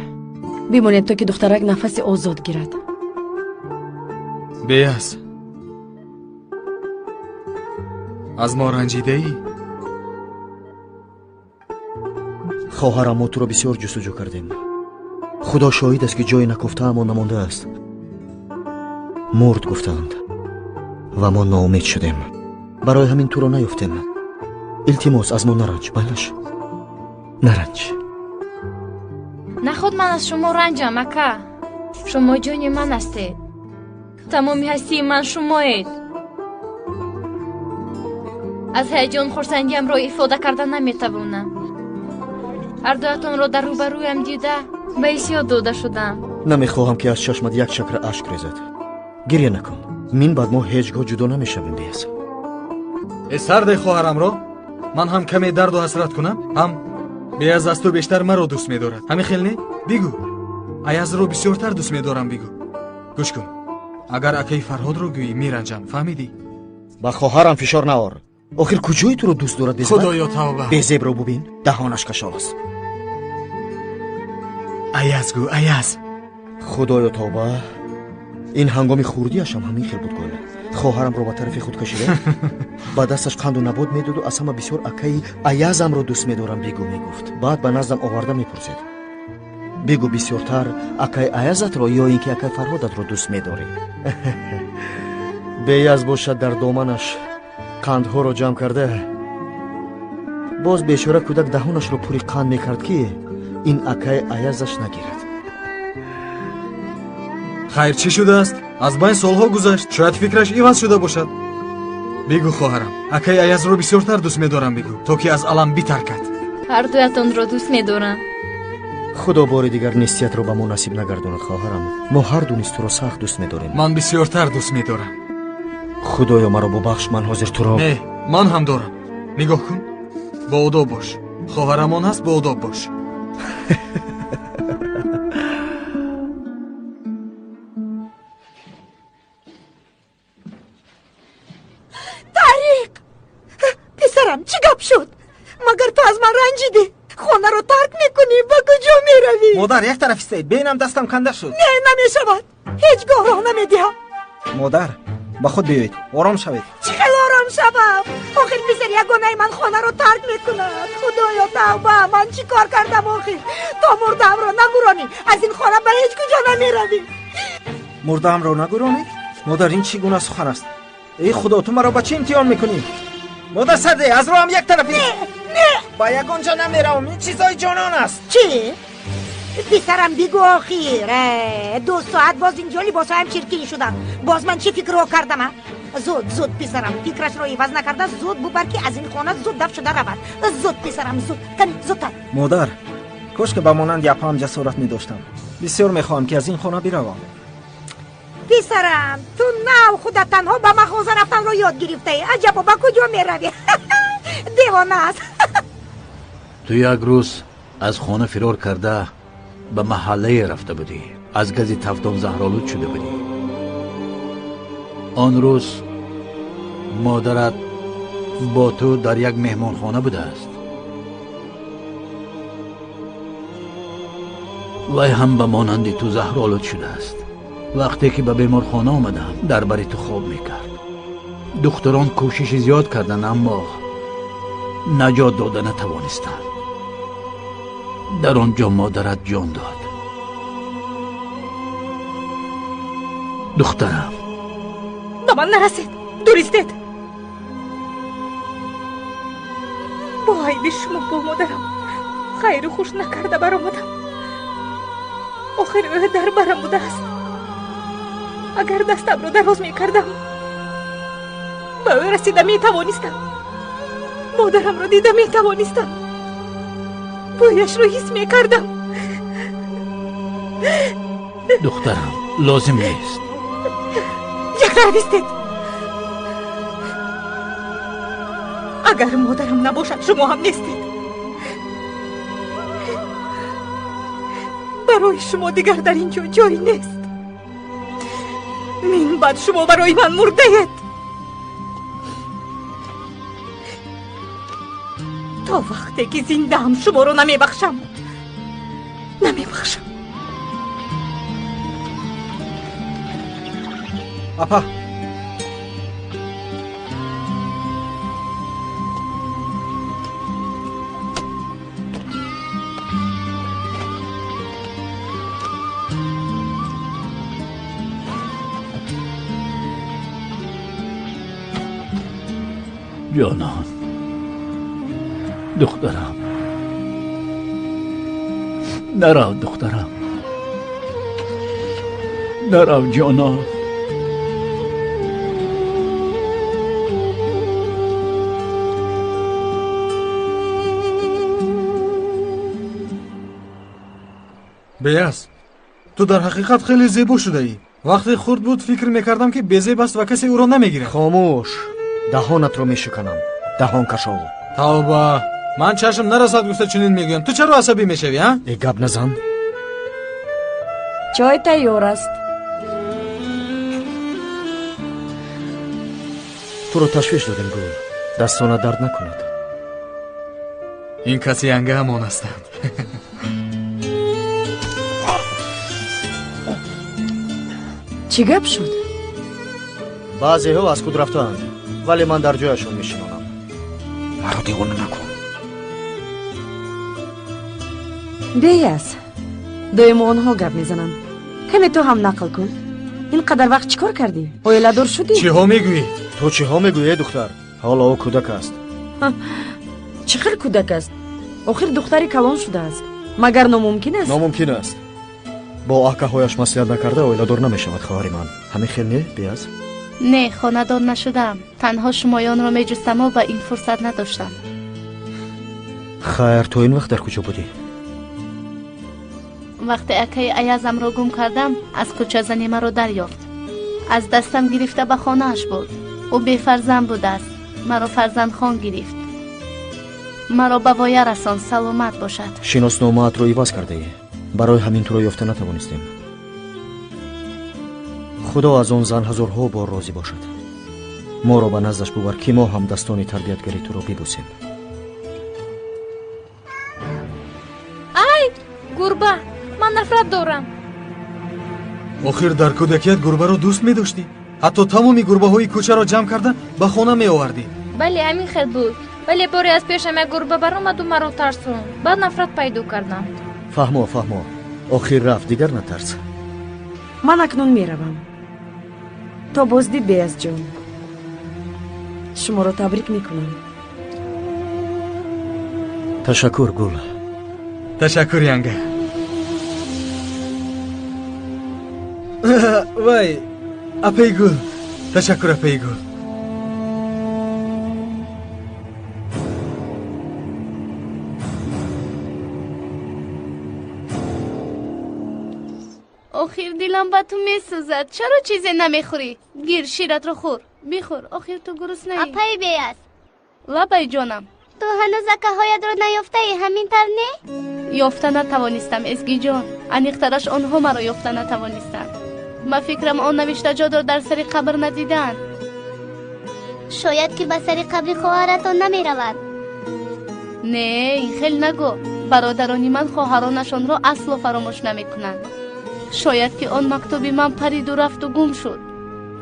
Бимонед то ки духтарак нафаси озод гирад. Беяз, аз мо ранҷидаӣ? Хоҳарам, мо туро бисёр ҷустуҷӯ кардем. Худо шоҳид аст ки ҷое накофтаамон намондааст. Мурд гуфтаанд ва мо ноумед шудем. Барои ҳамин туро наёфтем. Илтимос, аз мо наранҷ, байлаш, наранҷ. Наход ман аз шумо ранҷам, ака. Шумо ҷони ман ҳастед. Тамоми ҳастии ман шумоед. Аз ҳаяҷон хурсандиамро ифода карда наметавонам. Ҳардуятонро дар рӯбарӯям дида Ба ҳиссиёт дода шудам. Намехоҳам, ки аз чашмат як чакра ашк резад. Гиря накун. Мин баъд мо ҳеҷ гоҳ ҷудо намешавем, Беяз. Э сарде хоҳарамро, ман ҳам каме дарду ҳасрат кунам, ҳам Беяз аз ту бештар маро дӯст медорад. Ҳамин хел не? Бигӯ. Аязро бисёртар дӯст медорам, бигӯ. Гӯш кун. Агар акаи Фарҳодро гӯӣ, меранҷам. Фаҳмидӣ? Ба хоҳарам фишор наор. Охир куҷои туро дӯст дорад Безеб? Худоё тавба. Безебро бубин, даҳонаш кашол аст. Аяз гӯ, Аяз. Худоё тавба. Ин ҳангоми хурдиашам ҳамин хел буд гӯя. Хоҳарамро ба тарафи худ кашида, ба дасташ қанду набот медоду аз ҳама бисёр акаи Аязамро дӯст медорам бигӯ мегуфт. Баъд ба наздам оварда мепурсед. Бигӯ бисёртар акаи Аязатро ё ин ки акаи Фарҳодатро дӯст медорӣ. Беяз бошад дар доманаш қандҳоро ҷамъ карда, боз бечора кӯдак даҳонашро пури қанд мекард, ки ин акаи Аязаш нагирад. Хайр, чӣ шудааст? Аз байн солҳо гузашт, шояд фикраш иваз шуда бошад. Бигӯ хоҳарам, акаи Аязро бисёртар дӯст медорам бигӯ, то ки аз алам битаркад. Ҳар дуятонро дӯст медорам. Худо бори дигар нестиятро ба мо насиб нагардонад, хоҳарам. Мо ҳар ду низ туро сахт дӯст медорем. Ман бисёртар дӯст медорам. Худоё маро бубахш, ман ҳозир туро. Не, ман ҳам дорам. Нигоҳ кун, боодоб бош. Хоҳарамон ҳаст, боодоб бош. Тариқ! Писарам, чӣ гап шуд? Магар ту аз ман ранҷидӣ? Хонаро тарк мекунӣ, ба куҷо меравӣ? Модар, як тараф истед, бинам дастам канда шуд. Не, намешавад. Ҳеҷ гоҳ роҳ намедиҳам. Модар, ба худ биёед, ором шавед. Чӣ хел ором шавам? Охир писар ягонаи ман хонаро тарк мекунад. Худоё тавба, ман чӣ кор кардам охир? То мурдаамро нагуронӣ, аз ин хона ба ҳеҷ куҷо намеравӣ. Мурдаамро нагуронӣ? Модар, ин чӣ гуна сухан аст? Эй худо, ту маро ба чӣ имтиҳон мекунӣ? Модар сарде, аз роҳам як тараф Не, не, ба ягон ҷо намеравам. Ин чизҳои ҷонон аст. Чӣ? Писарам бигӯ охир. 2 соат боз инҷо либосҳоям чиркин шуданд. Боз ман чӣ фикрҳо кардам? Зуд, зуд писарам, фикрашро иваз накарда зуд бубар, ки аз ин хона зуд дафт шуда равад. Зуд писарам, зуд, кани зудтар. Модар, кош ки ба монанди апаам ҷасорат медоштам. Бисёр мехоҳам, ки аз ин хона биравам. Писарам, ту нав худат танҳо ба мағоза рафтанро ёд гирифтаӣ. Аҷабо, ба куҷо меравӣ? Девона аст. Ту як рӯз аз хона фирор карда ба маҳаллае рафта будӣ. Аз гази тафтон заҳролуд шуда будӣ. Он рӯз модарат бо ту дар як меҳмонхона будааст. Вай ҳам ба монанди ту заҳролуд шудааст. Вақте ки ба беморхона омадам, дар бари ту хоб мекард. Духтурон кӯшиши зиёд карданд, аммо наҷот дода натавонистанд. Дар он ҷо модарат ҷон дод. Духтарам, ба ман нарасед, дур истед. Бо айби шумо бо модарам хайру хуш накарда баромадам. Охир ӯ дар барам будааст. Агар дастамро дароз мекардам, ба ӯ расида метавонистам. Модарамро дида метавонистам. Бӯяшро ҳис мекардам. Духтарам, лозим нест. Як тараф истед. Агар модарам набошад, шумо ҳам нестед. Барои шумо дигар дар ин ҷо ҷой нест. Мин баъд шумо барои ман мурдаед. То вақте ки зиндаам шуморо намебахшам. Намебахшам. Апа, ҷонон, духтарам, нарав духтарам, нарав ҷонон. Беяз, ту дар ҳақиқат хеле зебо шудаӣ. Вақте хурд буд фикр мекардам, ки безеб аст ва касе ӯро намегирад. Хомӯш, даҳонатро мешиканам. Даҳон кашол. Тавба, ман чашм нарасад гуфта чунин мегӯям. Ту чаро асабӣ мешавӣ, а? Э, гап назан. Чой тайёр аст. Туро ташвиш додем, Гул. Дастона дард накунад. Ин каси янга ҳамон ҳастанд. Чӣ гап шуд? Баъзеҳо аз худ рафтаанд, вале ман дар ҷояшон мешинонам. Маро девона накун. Беяз, доимо онҳо гап мезананд. Каме ту ҳам нақл кун. Ин қадар вақт чӣ кор кардӣ? Оиладор шудӣ? Чиҳо мегӯӣ? Ту чиҳо мегӯӣ, духтар? Ҳоло ӯ кӯдак аст. Чӣ хел кӯдак аст? Охир духтари калон шудааст. Магар номумкин аст? Номумкин аст. Бо акаҳояш маслиҳат накарда оиладор намешавад, хоҳари ман. Ҳамин хел не, Беяз? Не, хонадор нашудаам. Танҳо шумоёнро меҷустаму ба ин фурсат надоштам. Хайр, то ин вақт дар куҷо будӣ? Вақте акаи Аязамро гум кардам, аз кӯча зани маро дарёфт. Аз дастам гирифта ба хонааш бурд. Ӯ бефарзанд будааст. Маро фарзандхон гирифт. Маро ба воя расон, саломат бошад. Шиносномаатро иваз кардаӣ. Барои ҳамин туро ёфта натавонистем. Худо аз он зан ҳазорҳо бор розӣ бошад. Моро ба наздаш бубар, ки мо ҳам дастони тарбиятгари туро бибӯсем. Ай, гурба, ман нафрат дорам. Охир дар кӯдакият гурбаро дӯст медоштӣ. Ҳатто тамоми гурбаҳои кӯчаро ҷамъ карда ба хона меовардӣ. Бале, ҳамин хел буд. Вале боре аз пешам як гурба баромаду маро тарсонд. Баъд нафрат пайдо кардам. Фаҳмо, фаҳмо. Охир рафт, дигар натарс. Ман акнун меравам. То боздид, Беязҷон. Шуморо табрик мекунам. Ташаккур, Гул. Ташаккур, янга. Вай, апаи Гул. Ташаккур, апаи Гул. Охир дилам ба ту месӯзад. Чаро чизе намехӯрӣ? Гир, ширатро хӯр. Бихӯр, охир ту гуруснаӣ. Апаи Беяз. Лабай ҷонам. Ту ҳанӯз акаҳоятро наёфтаӣ, ҳамин тавр не? Ёфта натавонистам, Эзгиҷон. Аниқтараш онҳо маро ёфта натавонистанд. Ба фикрам он навиштаҷотро дар сари қабр надидаанд. Шояд ки ба сари қабри хоҳаратон намераванд. Не, ин хел нагӯ. Бародарони ман хоҳаронашонро асло фаромӯш намекунанд. Шояд ки он мактуби ман париду рафту гум шуд.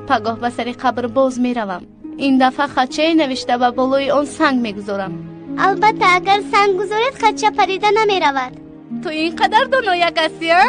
Пагоҳ ба сари қабр боз меравам. Ин дафъа хатчае навишта ба болои он санг мегузорам. Албатта, агар санг гузоред, хатча парида намеравад. Ту ин қадар донояк ҳастӣ, а?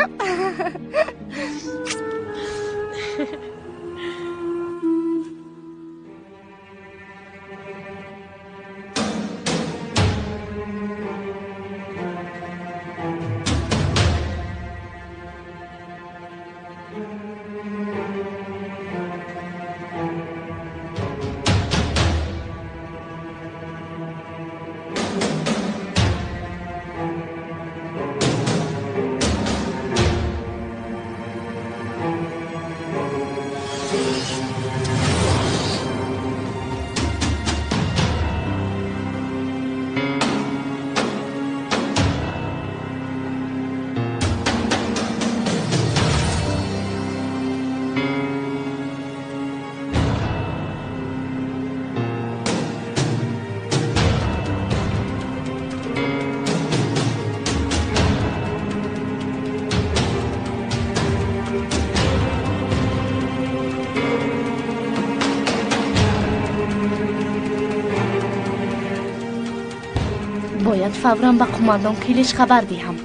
Бояд фавран ба қумандон Килиш хабар диҳам.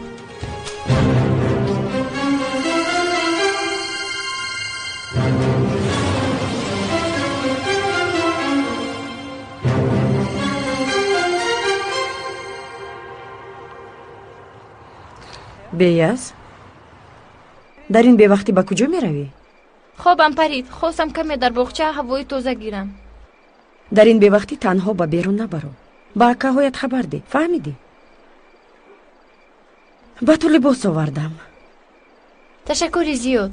Беяз, дар ин бевақтӣ ба куҷо меравӣ? Хобам парид, хостам каме дар боғча ҳавои тоза гирам. Дар ин бевақтӣ танҳо ба берун набаро. Ба акаҳоят хабар деҳ, фаҳмидӣ? Ба ту либос овардам. Ташаккури зиёд.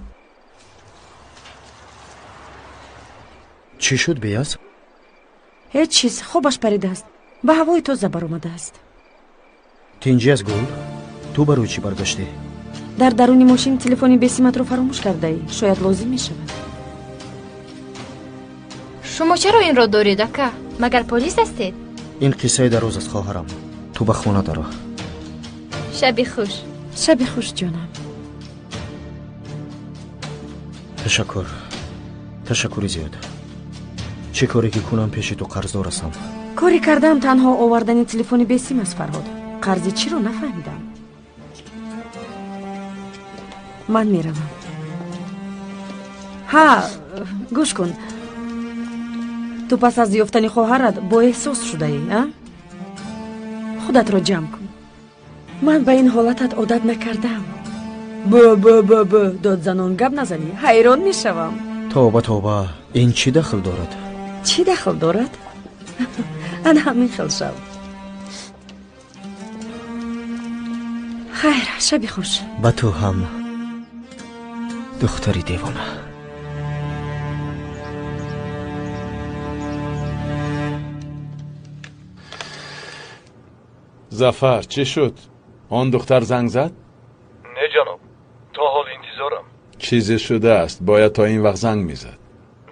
Чӣ шуд, Беяз? Ҳеҷ чиз, хобаш паридааст. Ба ҳавои тоза баромадааст. Тинҷӣ аст, Гул? Ту барои чӣ баргаштӣ? Дар даруни мошин телефони бесиматро фаромӯш кардаӣ. Шояд лозим мешавад. Шумо чаро инро доред, ака? Магар полис ҳастед? Ин қиссаи дароз аст, хоҳарам. Ту ба хона даро. Шаби хуш. Шаби хуш, ҷонам. Ташаккур. Ташаккури зиёд. Чӣ коре ки кунам, пеши ту қарздор ҳастам. Коре кардам танҳо овардани телефони бесим аст, Фарҳод. Қарзи чиро нафаҳмидам. Ман меравам. Ҳа, гӯш кун. Ту пас аз ёфтани хоҳарат боэҳсос шудаӣ, а? Худатро ҷамъ кун. Ман ба ин ҳолатат одат накардам. Б б б б дод занон гап назанӣ, ҳайрон мешавам. Тавба, тавба, ин чӣ дахл дорад? Чӣ дахл дорад? Ана ҳамин хел шав. Хайр, шаби хуш. Ба ту ҳам, духтари девона. Зафар, чӣ шуд? Он духтар занг зад? Не, ҷаноб, то ҳол интизорам. Чизе шудааст, бояд то ин вақт занг мезад.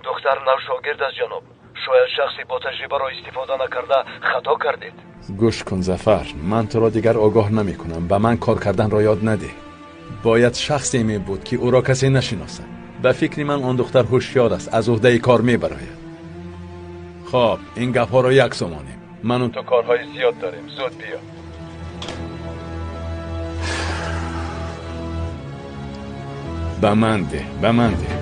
Духтар нав шогирд аст, ҷаноб. Шояд шахси бо таҷрибаро истифода накарда хато кардед. Гӯш кун, Зафар, ман туро дигар огоҳ намекунам. Ба ман кор карданро ёд надеҳ. Бояд шахсе мебуд, ки ӯро касе нашиносад. Ба фикри ман он духтар ҳушёр аст, аз уҳдаи кор мебарояд. Хоб, ин гапҳоро як сомонем. Ману ту корҳои зиёд дорем. Зуд биё. Ба ман деҳ, ба ман деҳ.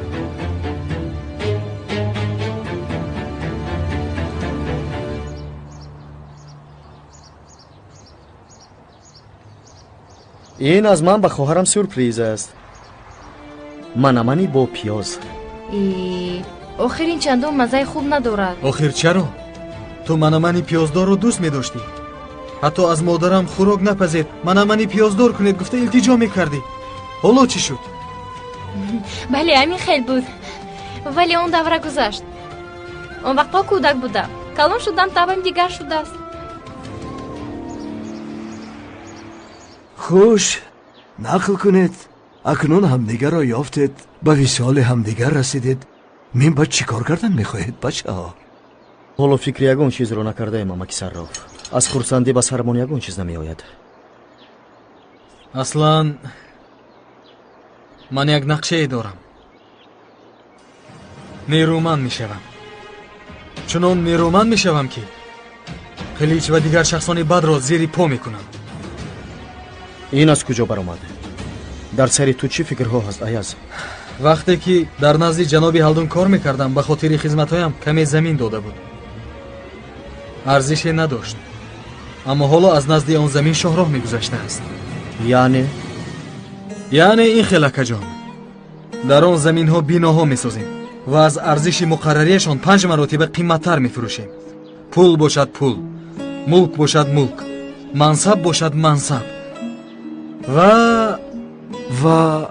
Ин аз ман ба хоҳарам сюрприз аст. Манамани бо пиёз. Охир ин чандон маззаи хуб надорад. Охир чаро? Ту манамани пиёздорро дӯст медоштӣ. Ҳатто аз модарам хӯрок напазед, манамани пиёздор кунед гуфта илтиҷо мекардӣ. Ҳоло чӣ шуд? Бале, ҳамин хел буд. Вале он давра гузашт. Он вақтҳо кӯдак будам. Калон шудам, табам дигар шудааст. Хуш, нақл кунед. Акнун ҳамдигарро ёфтед, ба висоли ҳамдигар расидед. Мин ба чӣ кор кардан мехоҳед, бачаҳо? Ҳоло фикри ягон чизро накардаем, амаки Сарроф. Аз хурсандӣ ба сарамон ягон чиз намеояд. Аслан ман як нақшае дорам. Нерӯманд мешавам. Чунон нерӯманд мешавам, ки Қилич ва дигар шахсони бадро зери по мекунам. Ин аз куҷо баромад? Дар сари ту чӣ фикрҳо ҳаст, Аяз? Вақте ки дар назди ҷаноби Ҳалдун кор мекардам, ба хотири хизматҳоям каме замин дода буд. Арзише надошт. Аммо ҳоло аз назди он замин шоҳроҳ мегузаштааст. Яъне? Яъне ин хел, акаҷон. Дар он заминҳо биноҳо месозем ва аз арзиши муқаррарияшон 5 маротиба қиматтар мефурӯшем. Пул бошад пул, мулк бошад мулк, мансаб бошад мансаб. Ва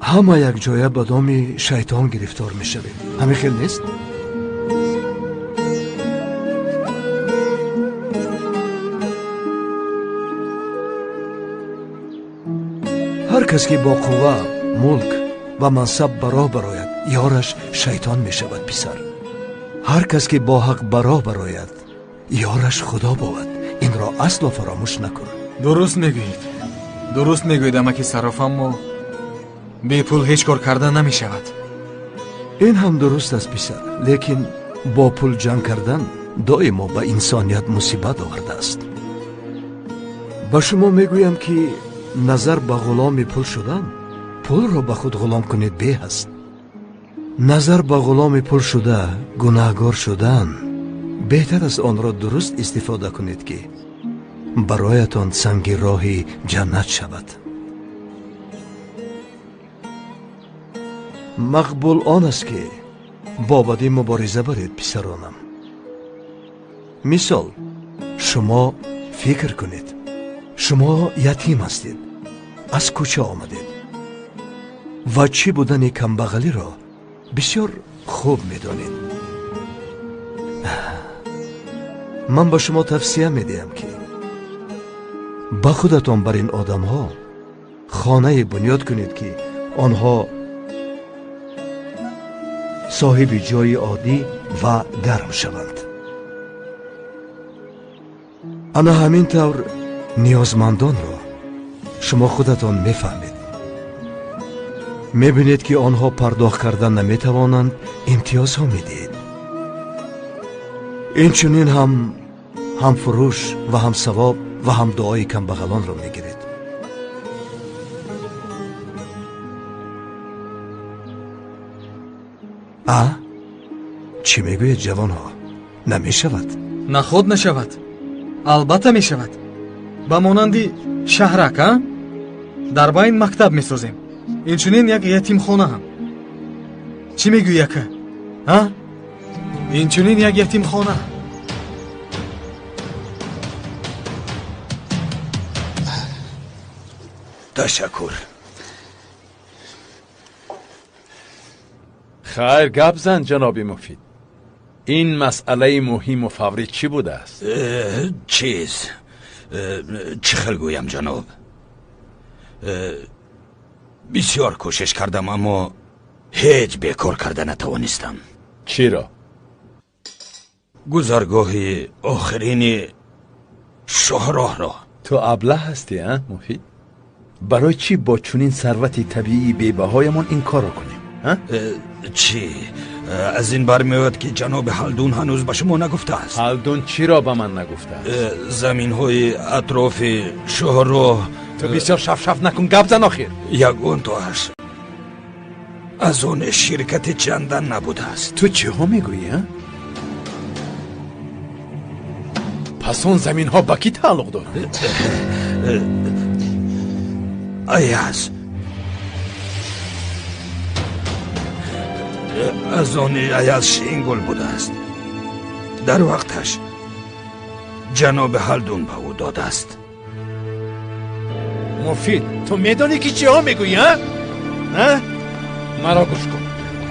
ҳама якҷоя ба доми шайтон гирифтор мешавем. Ҳамин хел нест? Ҳар кас ки бо қувва, мулк ва мансаб ба роҳ барояд, ёраш шайтон мешавад, писар. Ҳар кас ки бо ҳақ ба роҳ барояд, ёраш Худо бовад. Инро асло фаромӯш накун. Дуруст мегӯед. Дуруст мегӯед, амаки Сарроф, аммо бепул ҳеҷ кор карда намешавад. Ин ҳам дуруст аст, писар, лекин бо пул ҷанг кардан доимо ба инсоният мусибат овардааст. Ба шумо мегӯям, ки назар ба ғуломи пул шудан, пулро ба худ ғулом кунед беҳ аст. Назар ба ғуломи пул шуда гунаҳгор шудан беҳтар аст. Онро дуруст истифода кунед, ки бароятон санги роҳи ҷаннат шавад. Мақбул он аст, ки бо бадӣ мубориза баред, писаронам. Мисол, шумо фикр кунед, шумо ятим ҳастед, аз кӯча омадед. Ва чӣ будани камбағалиро бисёр хуб медонед. Ман ба шумо тавсия медиҳам, ки ба худатон бар ин одамҳо хонае бунёд кунед, ки онҳо соҳиби ҷойи оддӣ ва гарм шаванд. Ана ҳамин тавр ниёзмандонро шумо худатон мефаҳмед. Мебинед, ки онҳо пардохт кардан наметавонанд, имтиёзҳо медиҳед. Инчунин ҳам фурӯш ва ҳам савоб ва ҳам дуои камбағалонро мегиред. А? Чӣ мегӯед, ҷавонҳо? Намешавад? Наход нашавад. Албатта мешавад. Ба монанди шаҳрак, а? Дар байн мактаб месозем. Инчунин як ятимхона ҳам. Чӣ мегӯӣ, ака? А? Инчунин як ятимхона. Ташаккур. Хайр, гап зан, ҷаноби Муфид. Ин масъалаи муҳиму фаврӣ чӣ будааст? Чиз, чӣ хел гӯям, ҷаноб? Бисёр кӯшиш кардам, аммо ҳеҷ бекор карда натавонистам. Чиро? Гузаргоҳи охирини шоҳроҳро. Ту аблаҳ ҳастӣ, а, Муфид? Барои чӣ бо чунин сарвати табиии бебаҳоямон ин корро кунем? Чӣ? Аз ин бармеояд, ки ҷаноби Ҳалдун ҳанӯз ба шумо нагуфтааст. Ҳалдун чиро ба ман нагуфтааст? Заминҳои атрофи шоҳроҳ. Ту бисёр шафшаф накун, гап зан охир. Ягон тоаш аз он ширкати чандан набудааст. Ту чиҳо мегӯӣ, а? Пас он заминҳо ба кӣ тааллуқ доранд? Аяз. Аз они Аяз Шингул будааст. Дар вақташ ҷаноби Ҳалдун ба ӯ додааст. Муфид, ту медонӣ, ки чиҳо мегӯӣ, а? Маро гӯш кун.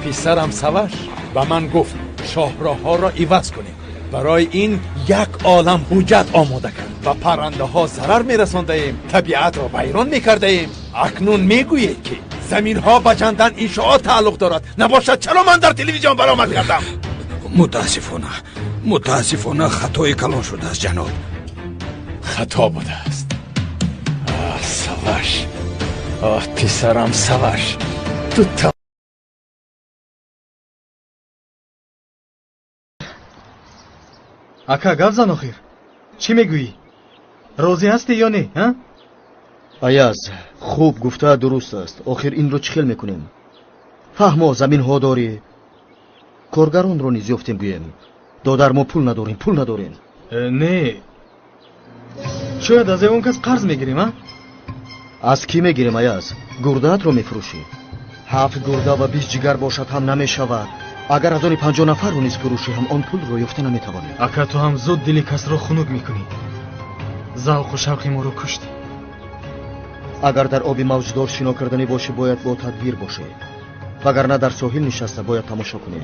Писарам Саваш ба ман гуфт шоҳроҳҳоро иваз кунем. Барои ин як олам ҳуҷҷат омода кард. Ба паррандаҳо зарар мерасондаем, табиатро вайрон мекардаем. Акнун мегӯед, ки заминҳо ба чандан иншоот тааллуқ дорад. Набошад, чаро ман дар телевизион баромад кардам? Мутаассифона, мутаассифона хатои калон шудааст, ҷаноб. Хато будааст. Оҳ, Саваш, оҳ, писарам Саваш, ту Ака, гап зан охир. Чӣ мегӯӣ? Розӣ ҳастӣ ё не, а? Аяз, хуб гуфта дуруст аст. Охир инро чӣ хел мекунем? Фаҳмо, заминҳо дорӣ. Коргаронро низ ёфтем гӯем. Додар, мо пул надорем, пул надорем. Не. Шояд аз ягон кас қарз мегирем, а? Аз кӣ мегирем, Аяз? Гурдаатро мефурӯшӣ. 7 гурда ва 20 ҷигар бошад ҳам намешавад. Агар аз они 50 нафарро низ фурӯшӣ ҳам он пулро ёфта наметавонӣ. Ака, ту ҳам зуд дили касро хунук мекунӣ. Завқу шавқи моро куштӣ. Агар дар оби мавҷдор шино карданӣ бошӣ, бояд бо тадбир бошӣ. Вагарна дар соҳил нишаста бояд тамошо кунӣ.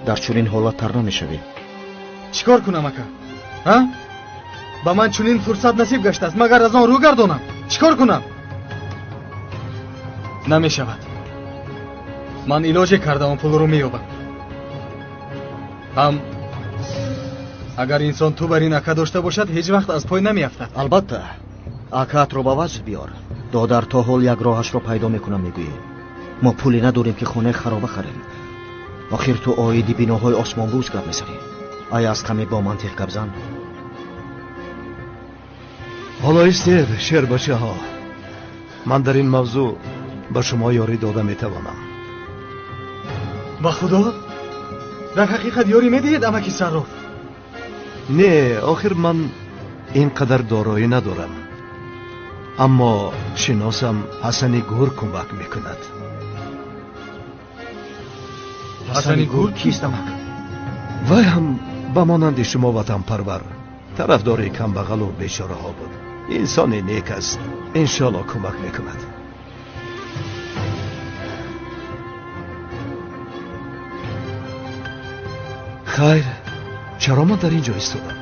Дар чунин ҳолат тар намешавӣ. Чӣ кор кунам, ака? А? Ба ман чунин фурсат насиб гаштааст, магар аз он рӯ гардонам? Чӣ кор кунам? Намешавад. Ман илоҷе карда он пулро меёбам. Ҳам агар инсон ту бар ин ака дошта бошад, ҳеҷ вақт аз пой намеафтад. Албатта, акаатро ба ваҷд биёр. Додар, то ҳол як роҳашро пайдо мекунам, мегӯӣ. Мо пуле надорем, ки хонаи хароба харем. Охир ту оиди биноҳои осмонбӯз гап мезанӣ. Аяз, каме бо мантиқ гап зан. Ҳоло истед, шербачаҳо. Ман дар ин мавзӯъ ба шумо ёрӣ дода метавонам. Ба худо? Дар ҳақиқат ёрӣ медиҳед, амаки Сарроф? Не, охир ман ин қадар дороӣ надорам. Аммо шиносам Ҳасани Гур кӯмак мекунад. Ҳасани Гур кист, амак? Вай ҳам ба монанди шумо ватанпарвар, тарафдори камбағалу бечораҳо буд. Инсони нек аст. Иншоалло кӯмак мекунад. Хайр, чаро ман дар ин ҷо истодам?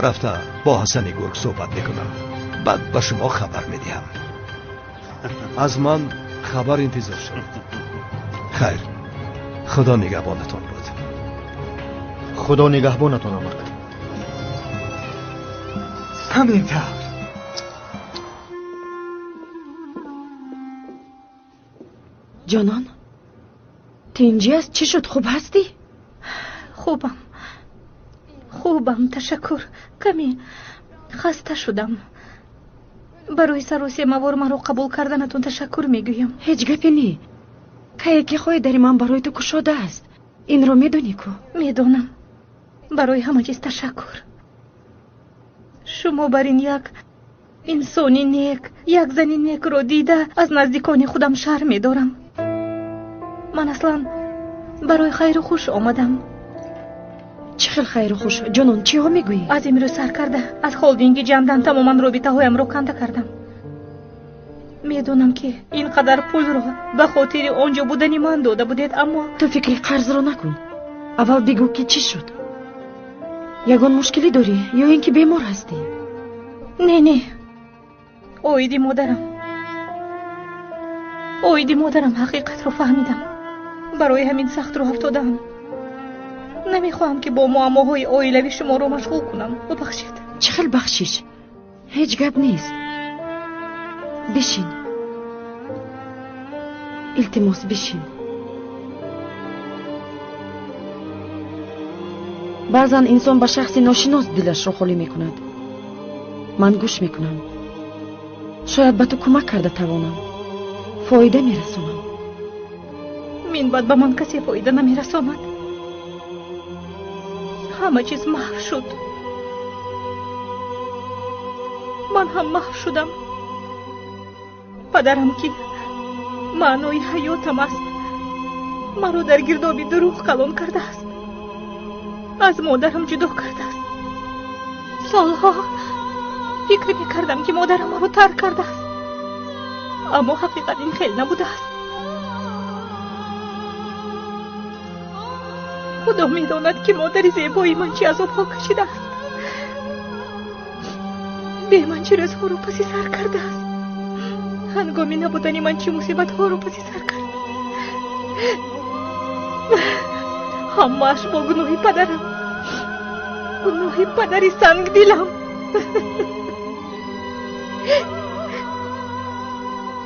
Рафта бо Ҳасани гург суҳбат мекунам. Баъд ба шумо хабар медиҳам. Аз ман хабар интизор шавед. Хайр, Худо нигаҳбонатон буд. Худо нигаҳбонатон амак. Ҳамин тавр. Ҷонон, тинҷӣ аст? Чӣ шуд? Хуб ҳастӣ? Хубам, хубам, ташаккур. Каме хаста шудам. Барои саросемавор маро қабул карданатон ташаккур мегӯям. Ҳеҷ гапе не. Кае ки хоҳӣ дари ман барои ту кушода аст. Инро медонӣ ку? Медонам. Барои ҳама чиз ташаккур. Шумо бар ин як инсони нек, як зани некро дида аз наздикони худам шарм медорам. Ман аслан барои хайру хуш омадам. Чӣ хел хайру хуш? Ҷонон, чиҳо мегӯӣ? Аз имрӯз сар карда аз холдинги ҷандан тамоман робитаҳоямро канда кардам. Медонам ки ин қадар пулро ба хотири он ҷо будани ман дода будед, аммо ту фикри қарзро накун. Аввал бигӯ ки чӣ шуд? Ягон мушкилӣ дорӣ ё ин ки бемор ҳастӣ? Не, не, оиди модарам, оиди модарам ҳақиқатро фаҳмидам. Барои ҳамин сахт рӯ афтодаам. Намехоҳам ки бо муаммоҳои оилавӣ шуморо машғул кунам. Бубахшед. Чӣ хел бахшиш? Ҳеҷ гап нест. Бишин, илтимос, бишин. Баъзан инсон ба шахси ношинос дилашро холӣ мекунад. Ман гӯш мекунам. Шояд ба ту кӯмак карда тавонам, фоида мерасонам. Минбаъд ба ман касе фоида намерасонад. Ҳама чиз маҳв шуд. Ман ҳам маҳв шудам. Падарам ки маънои ҳаётам аст, маро дар гирдоби дурӯғ калон кардааст. Аз модарам ҷудо кардааст. Солҳо фикр мекардам ки модарам маро тарк кардааст, аммо ҳақиқат ин хел набудааст. Худо медонад ки модари зебои ман чӣ азобҳо кашидааст. Бе ман чӣ рӯзҳоро паси сар кардааст. Ҳангоми набудани ман чӣ мусибатҳоро паси сар кард. Ҳамааш бо гуноҳи падарам, гуноҳи падари сангдилам.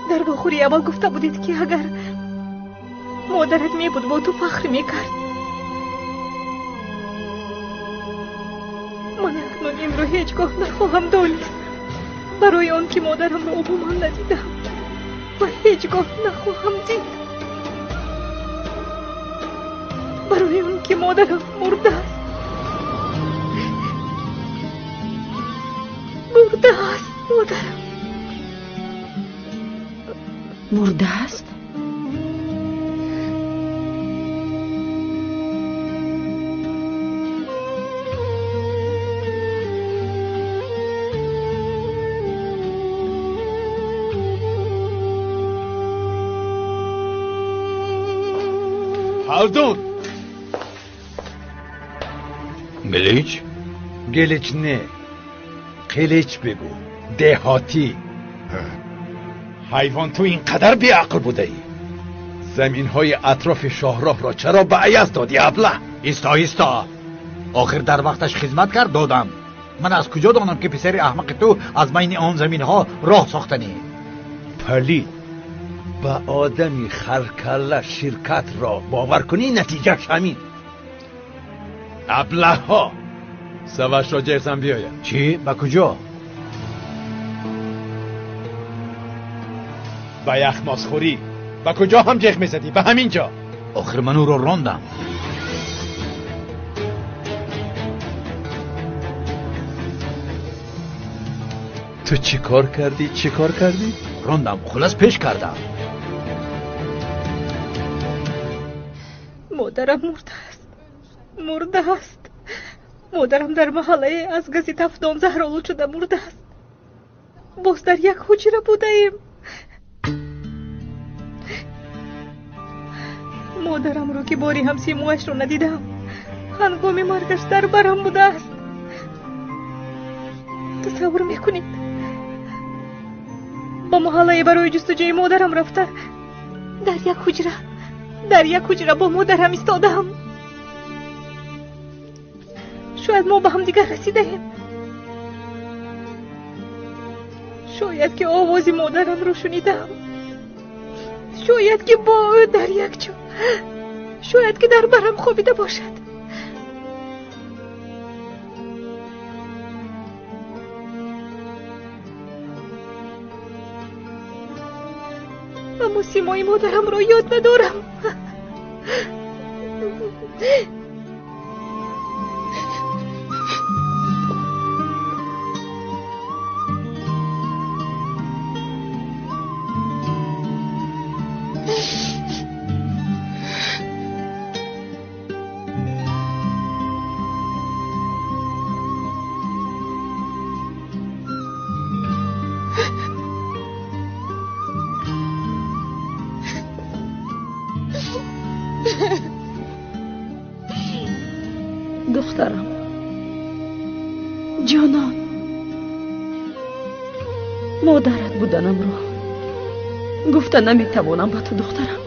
Дар вохӯрии аввал гуфта будед ки агар модарат мебуд бо ту фахр мекард. Ман акнун инро ҳеҷ гоҳ нахоҳам донист, барои он ки модарамро умуман надидам ва ҳеҷ гоҳ нахоҳам дид. Барои он ки модарам мурдааст, мурдааст модарам. Мурдааст? Халдун! Гилич? Гилич не, қилич бигӯ, деҳотӣ. Ҳайвон, ту ин қадар беақл будаӣ? Заминҳои атрофи шоҳроҳро чаро ба Аяз додӣ, абла? Исто, исто, охир дар вақташ хизмат кард додам. Ман аз куҷо донам ки писари аҳмақи ту аз байни он заминҳо роҳ сохтанӣ? Палид, ба одами харкалла ширкатро бовар кунӣ, натиҷааш ҳамин. Аблаҳҳо! Савашро ҷеғзан биёяд. Чӣ? Ба куҷо? Ба яхмозхӯрӣ. Ба куҷо ҳам ҷеғ мезадӣ? Ба ҳамин ҷо. Охир ман ӯро рондам. Ту чӣ кор кардӣ? Чӣ кор кардӣ? Рондам, хулас пеш кардам. Модарам мурдааст, мурдааст. Модарам дар маҳаллае аз гази тафдон заҳролуд шуда мурдааст. Боз дар як ҳуҷра будаем. Модарамро ки бори ҳам симояшро надидам, Ҳангоми маргаш дар барам будааст. Тасаввур мекунед? Ба маҳаллае барои ҷустуҷӯи модарам рафта, дар як ҳуҷра бо модарам истодаам. Шояд мо ба ҳамдигар расидаем. Шояд ки овози модарамро шунидам. Шояд ки бо ӯ дар як ҷо, шояд ки дар барам хобида бошад. Аммо симои модарамро ёд надорам. Духтарам, ҷонон, модарат буданамро гуфта наметавонам ба ту, духтарам.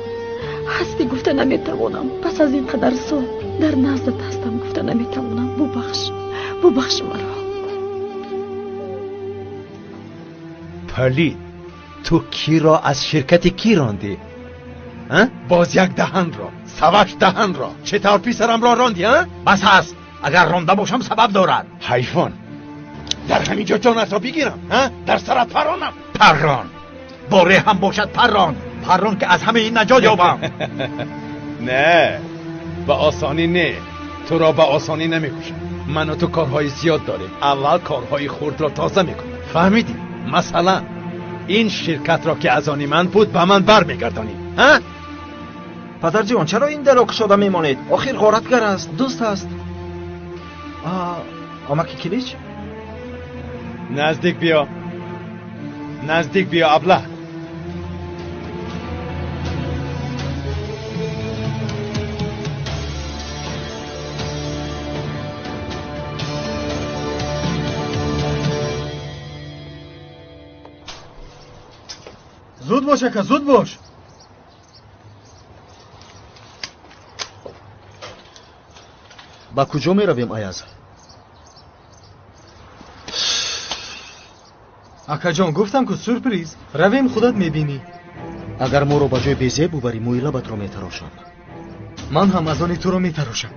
Ҳастӣ гуфта наметавонам. Пас аз ин қадар сол дар наздат ҳастам гуфта наметавонам. Бубахш, бубахш маро. Палид, ту киро аз ширкати кӣ рондӣ? Боз як даҳанро, саваш даҳанро. Чӣ тавр писарамро рондӣ, а? Бас аст. Агар ронда бошам сабаб дорад. Ҳайвон, дар ҳамин ҷо ҷонатро бигирам, а? Дар сарат парронам. Паррон. Боре ҳам бошад паррон. Паррон ки аз ҳамаи ин наҷот ёбам. Не, ба осонӣ не. Туро ба осонӣ намекушам. Ману ту корҳои зиёд дорем. Аввал корҳои хурдро тоза мекунам. Фаҳмидӣ? Масалан, ин ширкатро ки аз они ман буд ба ман бармегардонӣ. А? Падарҷон, чаро ин даро кушода мемонед? Охир ғоратгар аст, дӯст аст. Амаки Килич? Наздик биё. Наздик биё, абла. Зуд бош, ака, зуд бош. Ба куҷо меравем, Аяз? Акаҷон, гуфтам ку сюрприз. Равем, худат мебинӣ. Агар моро ба ҷои безеб бубарӣ, мӯи лабатро метарошам. Ман ҳам аз они туро метарошам.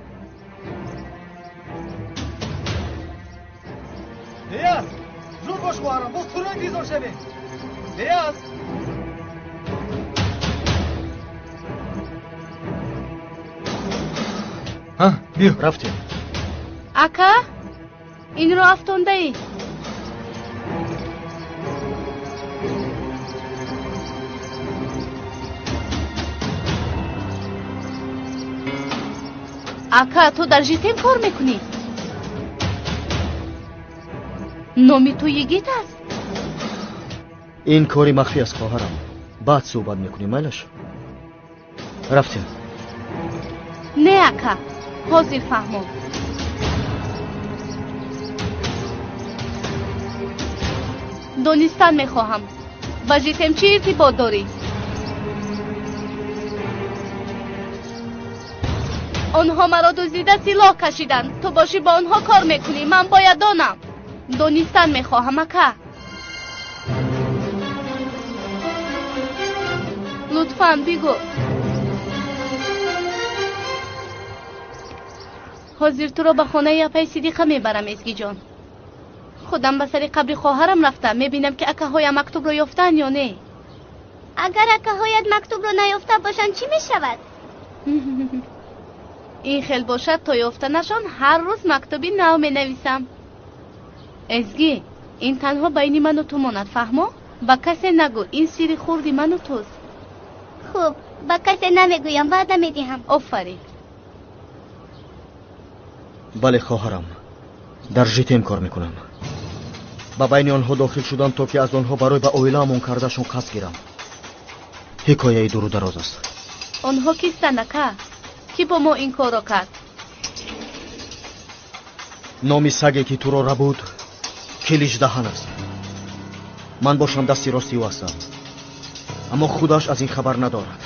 Беяз, зуд бош, хоҳарам, боз туро интизор шавем. Беяз. Ҳа, биё. Рафтем. Ака, инро афтондаӣ. Ака, ту дар житем кор мекунӣ? Номи ту Йигит аст? Ин кори махфӣ аст, хоҳарам. Баъд суҳбат мекунем, майлаш? Рафтем. Не, ака, ҳозир фаҳмон. Донистан мехоҳам, ба житем чӣ иртибот дорӣ? Онҳо маро дуздида силоҳ кашиданд. Ту бошӣ бо онҳо кор мекунӣ. Ман бояд донам. Донистан мехоҳам, ака. Лутфан бигӯ. Ҳозир туро ба хонаи апаи Сидиқа мебарам, Эзгиҷон. Худам ба сари қабри хоҳарам рафта мебинам, ки акаҳоям мактубро ёфтаанд ё не. Агар акаҳоят мактубро наёфта бошанд, чӣ мешавад? Ин хел бошад, то ёфтанашон ҳар рӯз мактуби нав менависам. Эзгӣ, ин танҳо байни ману ту монад, фаҳмо? Ба касе нагӯ, ин сирри хурди ману туст. Хуб, ба касе намегӯям, ваъда медиҳам. Офарин. Бале, хоҳарам, дар житем кор мекунам. Ба байни онҳо дохил шудам, то ки аз онҳо барои ба оилаамон кардашон қасд гирам. Ҳикояи дуру дароз аст. Онҳо кистанд, ака? Кӣ бо мо ин корро кард? Номи саге ки туро рабуд Килич Даҳан аст. Ман бошам дасти рости ӯ ҳастам, аммо худаш аз ин хабар надорад.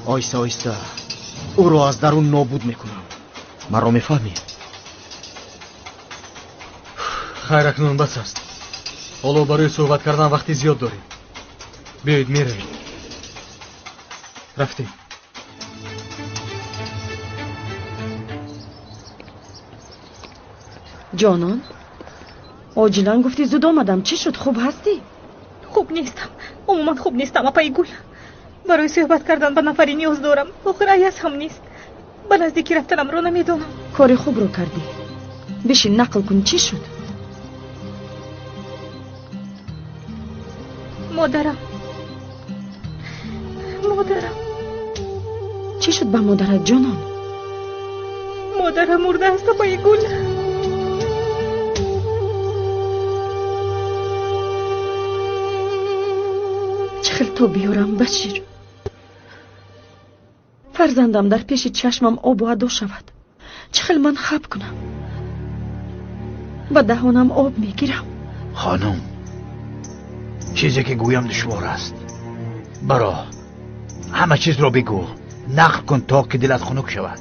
Оҳиста оҳиста ӯро аз дарун нобуд мекунам. Маро мефаҳмӣ? Хайр, акнун бас аст. Ҳоло барои суҳбат кардан вақти зиёд дорем. Биёед меравем. Рафтем. Ҷонон, оҷилан гуфтӣ зуд омадам. Чӣ шуд? Хуб ҳастӣ? Хуб нестам, умуман хуб нестам, апаи Гул. Барои суҳбат кардан ба нафаре ниёз дорам. Охир Аяз ҳам нест. Ба наздикӣ рафтанамро намедонам. Кори хубро кардӣ. Бишин, нақл кун, чӣ шуд? Модарам, модарам. Чӣ шуд ба модарат, ҷонон? Модарам мурдааст, апаи Гул. Чӣ хел то биёрам, Башир? Фарзандам дар пеши чашмам обу адо шавад. Чӣ хел ман хаб кунам? Ба даҳонам об мегирам. Хонум, чизе ки гӯям душвор аст. Баро, ҳама чизро бигӯ. Нақл кун то ки дилат хунук шавад.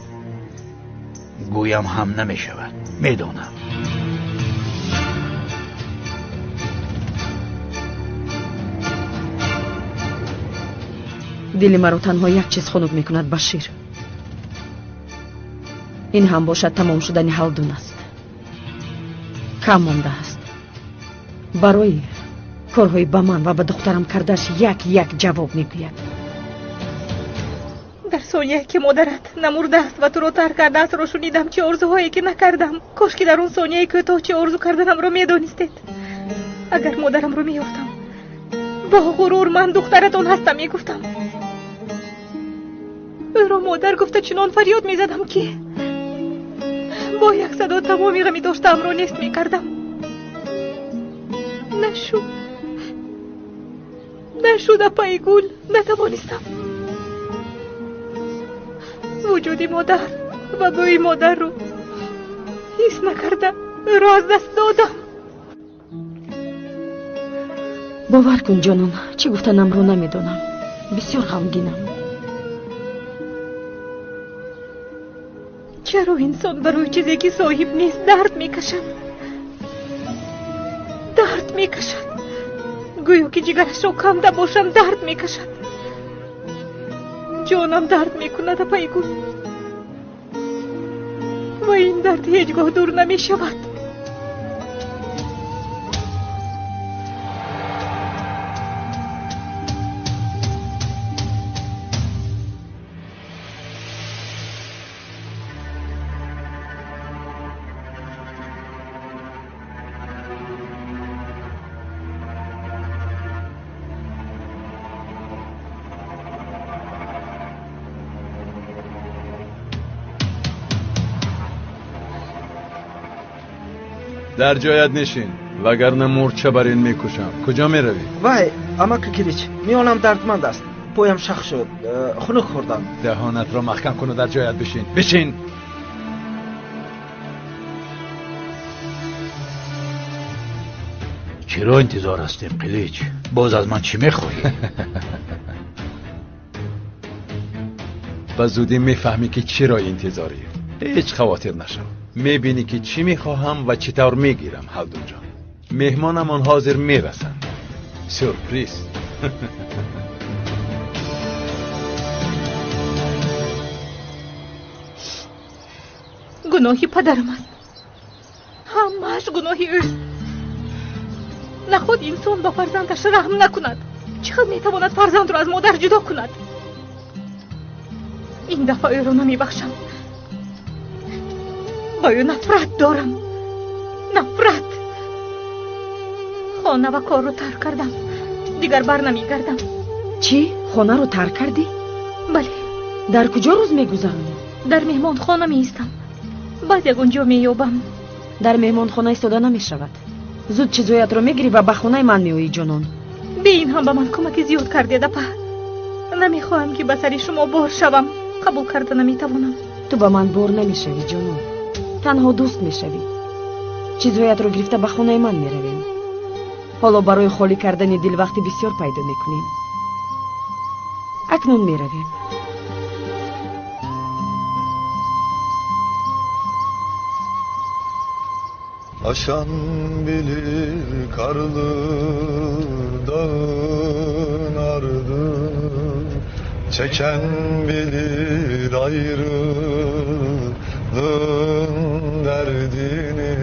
Гӯям ҳам намешавад, медонам. Дили маро танҳо як чиз хунук мекунад, Башир. Ин ҳам бошад тамом шудани ҳалдун аст. Кам мондааст. Барои корҳои ба ман ва ба духтарам кардааш як як ҷавоб мегӯяд. Дар сонияе ки модарат намурдааст ва туро тарк кардаастро шунидам, чӣ орзуҳое ки накардам. Кош ки дар он сонияи кӯтоҳ чӣ орзу карданамро медонистед. Агар модарамро меёфтам, бо ғурур ман духтаратон ҳастам мегуфтам. Ӯро модар гуфта чунон фарёд мезадам, ки бо як садо тамоми ғами доштаамро нест мекардам. Нашуд, нашуд, апаи Гул, натавонистам. Вуҷуди модар ва бӯи модарро ҳис накарда ӯро аз даст додам. Бовар кун, ҷонон, чӣ гуфтанамро намедонам. Бисёр ғамгинам. Чаро инсон барои чизе ки соҳиб нест дард мекашад? Дард мекашад. Гӯё ки ҷигарашро канда бошам, дард мекашад. Ҷонам дард мекунад, апаи Гул. Ва ин дард ҳеҷ гоҳ дур намешавад. Дар ҷоят нишин, вагарна мӯрча бар ин мекушам. Куҷо меравӣ? Вай, амаки Килич, миёнам дардманд аст. Поям шах шуд, хунук хӯрдам. Даҳонатро маҳкам куну дар ҷоят бишин. Бишин! Чиро интизор ҳастем, Қилич? Боз аз ман чӣ мехоҳӣ? Ба зудӣ мефаҳмӣ ки чиро интизорӣ. Ҳеҷ хавотир нашав. Мебинӣ ки чӣ мехоҳам ва чӣ тавр мегирам, Ҳалдунҷон. Меҳмонамон ҳозир мерасанд. Сюрприз. Гуноҳи падарам аст. Ҳамааш гуноҳи ӯст. Наход инсон ба фарзандаш раҳм накунад. Чӣ хел метавонад фарзандро аз модар ҷудо кунад? Ин дафъа ӯро намебахшам. Ба ӯ нафрат дорам. Нафрат. Хона ва корро тарк кардам. Дигар бар намегардам. Чӣ? Хонаро тарк кардӣ? Бале. Дар куҷо рӯз мегузаронӣ? Дар меҳмонхона меистам. Баъд ягон ҷо меёбам. Дар меҳмонхона истода намешавад. Зуд чизҳоятро мегирӣ ва ба хонаи ман меоӣ, ҷонон. Бе ин ҳам ба ман кӯмаки зиёд кардед, апа. Намехоҳам ки ба сари шумо бор шавам. Қабул карда наметавонам. Ту ба ман бор намешавӣ, ҷонон. Танҳо дӯст мешавӣ. Чизҳоятро гирифта ба хонаи ман меравем. Ҳоло барои холӣ кардани дил вақти бисёр пайдо мекунем. Акнун меравем. Aşan bilir karlı dağın ardını, çeken bilir ayrılığın derdini.